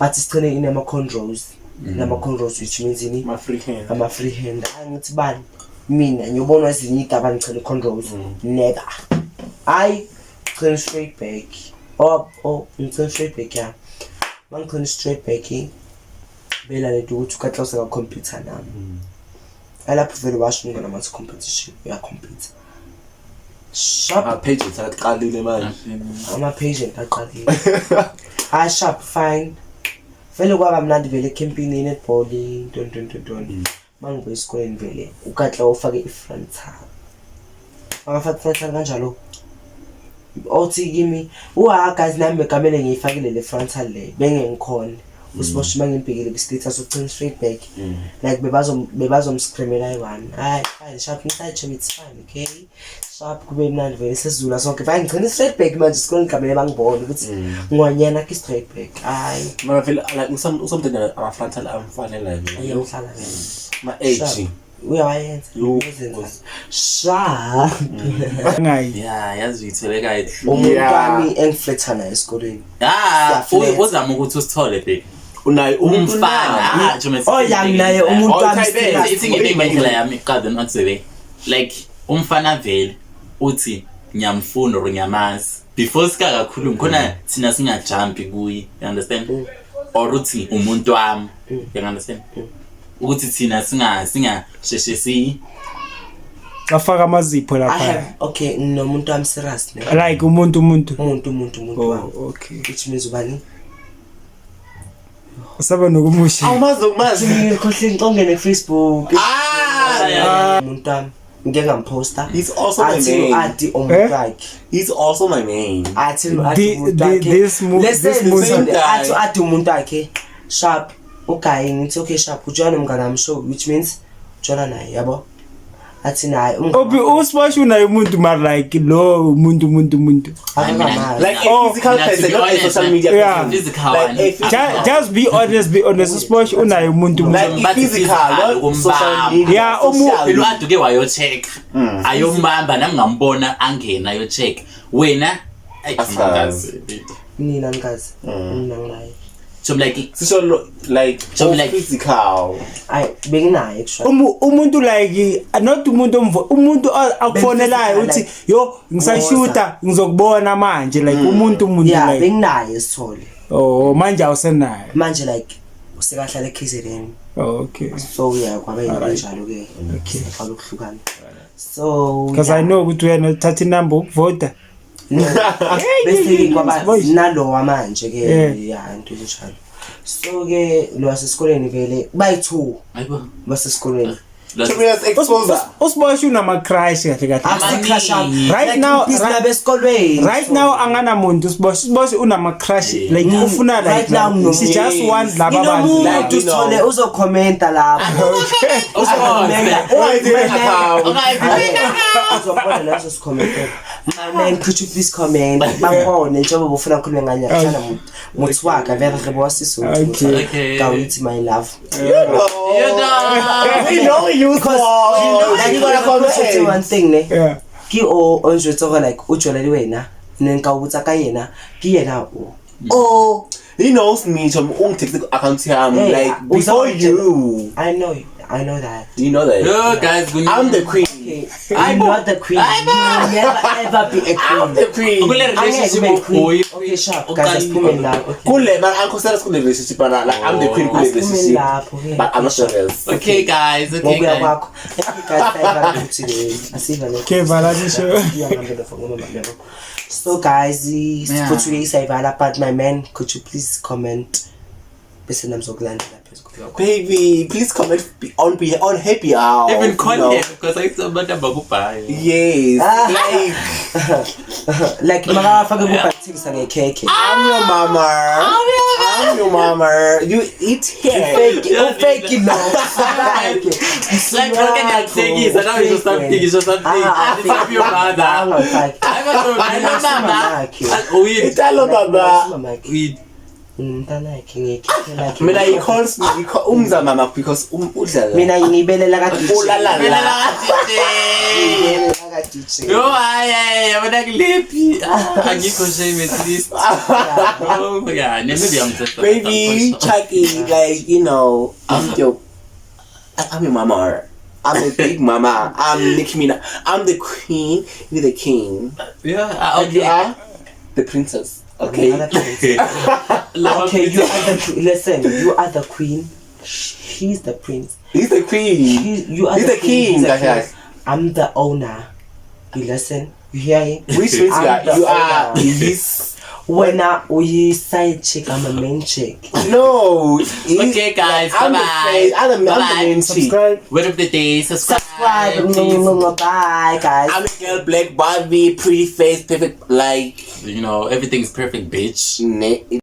Bathi sichine inama-cornrows. Nama-cornrows which means ini Ama-free hand. ama-free hand. Hayi ngithi bani mina ngiyobona ezinye iy'gaba ngichine cornrows. Never. Hayi ngichine straight back. Oh ngichine straight back ya. Mangichine straight back bela lento ukuthi ukatla useka-computer nami. Alapho vele washo umngane wami wathi competition uya-compete. Sharp Ama-pageants aqalile manje. ama-pageant aqalile. Hayi sharp fine. Vele kwaba mnandi vele ekhempini i-netball ntoni ntoni ntoni ntoni. Mangibuya esikoleni vele ukatla ufake i-frontal. Makafaka i-frontal kanjalo othi kimi uha guys nami begamele ngiyifakile le frontal le bengengikhona. Usiboshe mangimbhekile ku-status uchine straight back. Like bebazomscreamela ayi-one. Hayi fine sharp ngisayi chomi it's fine okay. Sharp kube mnandi vele sesizula sonke. Fine ngichine straight back manje esikoleni gamele bangibone ukuthi ngwanyana ki straight back. Hayi Mara vele like usomntana ama-frontal amfanela vele. ayomhlala vele. Ma-age. Sharp. Uyawayenza. Yo. Uzenza. Sharp. Ngayi. Ya yazi uyithole kahle. Umuntu wami engifletha naye esikoleni. Ah, Siyafletha. uzama ukuthi usithole babe. Unaye Umfana. Ah, nje Oh ya nginaye umuntu Oh, wami type A. serious. Ithi ngibeke ngendlela yami qala not the like umfana vele uthi ngiyamfuna or ngiyamazi before sikakhulumi khona thina singajumpi kuye, you understand, or uthi umuntu wami, you understand, ukuthi thina singasheshe si Afaka amazipho I lapha. have okay nginomuntu wami serious ne. Like umuntu umuntu. Umuntu umuntu umuntu wami. Oh, okay. Which means ubani? Usaba nokumusha. Awumazi ukumazi. Ngikhohle ngixongene ku-Facebook. Ah! Umuntu wami ngike ngamposta. He's also my Athi man. athi umuntu Eh? wakhe. He's also my man. Athi athi umuntu wakhe. This Listen, muntu. listen, athi athi umuntu wakhe sharp ugayi ngithi okay sharp ujoyina nomngane wami so which means joyina naye yabo. Athi naye umngane Obi usiboshe unaye umuntu mara like lo umuntu umuntu umuntu. akakamazi. Like a Oh, physical Mina, to person, be not a honest, social media yeah. person. Physical Like one. a physical. Just be honest, be honest. Usiboshe unaye umuntu umuntu. Like a Bathi physical, physical, not social ukumbamba. media. Yeah, Social. Phela u-Adu-ke wayo-check ayombamba nami ngambona angena ayo-check wena ayi, Asazi. Nina ngikazi. Mina nginaye. So like Sisho like So oh, like- physical. Ayi benginaye kusho. Umuntu like not umuntu omvo umuntu akufonelayo Bengi-physical, uthi like, yo ngisashuta ngizokubona manje like umuntu umuntu Yeah, like benginaye sithole. oh manje awusenayo. Manje like usekahlala eKZN. Oh, okay. So yeah kwaba yinto enjalo ke. Okay. Saqala ukuhlukana. So Because I know ukuthi wena uthatha inumber ukuvota. Bese kwaba Boys. nalowa manje ke Yeah. yeah into enjalo. So ke lo wasesikoleni vele bayi-2 ayibo basesikoleni. Expose. Usiboshe unama-crush kahle kahle. Akusi-crush up. Right Like, now- ibhizi right- labo esikolweni. Right now anganamuntu usiboshe, usiboshe unama-crush like ufuna like Right now like, she just wants laba bantu. Nginomuntu Like, you know. Sithole uzokhomenta lapho. Uzokhomenta. Uzobona la uzosikhomentela. My man, could you please comment? Bangibone njengoba ufuna ngikhulume ngani ngiyakuthanda muthi wakhe vele re bo Sesotho. Okay. Okay. Ka o itse my love. You know. We know you Because so. you know, like, You gonna you one comment. thing ne. Yeah. Ke o o njwetse gore like o tswela le wena ne nka o botsa ka yena ke yena o. Oh, he knows me. So I'm taking the account yami Hey, like before you. I know you. I know that. Do you know that? Yo guys, I'm the queen. Okay. I'm not the queen. You will never ever be a queen. I'm the queen. Kule Angeke relationship ube queen. uboy. Okay, sharp. Guys, asiphume lapho. Kule man, I'm considered kule relationship, but like I'm the queen kule Asiphume relationship. lapho. Okay. But I'm not jealous. Okay guys, okay Ngokuya guys. kwakho. Okay guys, sayivala futhi le. Asivale. Okay, vala nisho. So guys, Yeah. for today sayivala, but my man, could you please comment bese nami zokulandela phezu kwakho. Baby, please comment on be on happy hour. Even call you know. him because I saw abantu abakubhayo. Yes. Like Like makafake kubhathingisa ngekhekhe. I'm your mama. I'm your mama. You eat here. Fake, ufake lo. Like look at that thing is now it's just something, it's just something. Ah, It's up your mother. Angafaki. I'm a mama. Weed. Italo baba. Mamakhe. Weed. Umntanakhe ngekhekhe lakhe. Mina he calls me he call umza mama because udla. Mina ngibelela ka DJ. Ulala Mina la. la DJ. Ngibelela ka DJ. Yo hayi yabona kulephi. Angikho shame at least. Oh yeah, maybe I'm just Baby, Chucky, like you know, I'm your mama. I'm a big mama. I'm Nicki Minaj. I'm the queen. You're the king. Yeah, And you okay. are the princess. Okay. Okay, you are the listen. You are the queen. He's the prince. He's the queen. You are He's the the king, He's the guys. king. I'm the owner. You listen. You hear him? Which means you are I'm the you are owner. his. When I we side chick, I'm a main chick. No. Okay, guys, I'm the bye-bye. face. I'm the Bye-bye. main chick. Subscribe. Word of the day, subscribe. Subscribe. Bye, guys. I'm a girl, black Barbie, pretty face, perfect, like. You know, everything's perfect, bitch. Ne-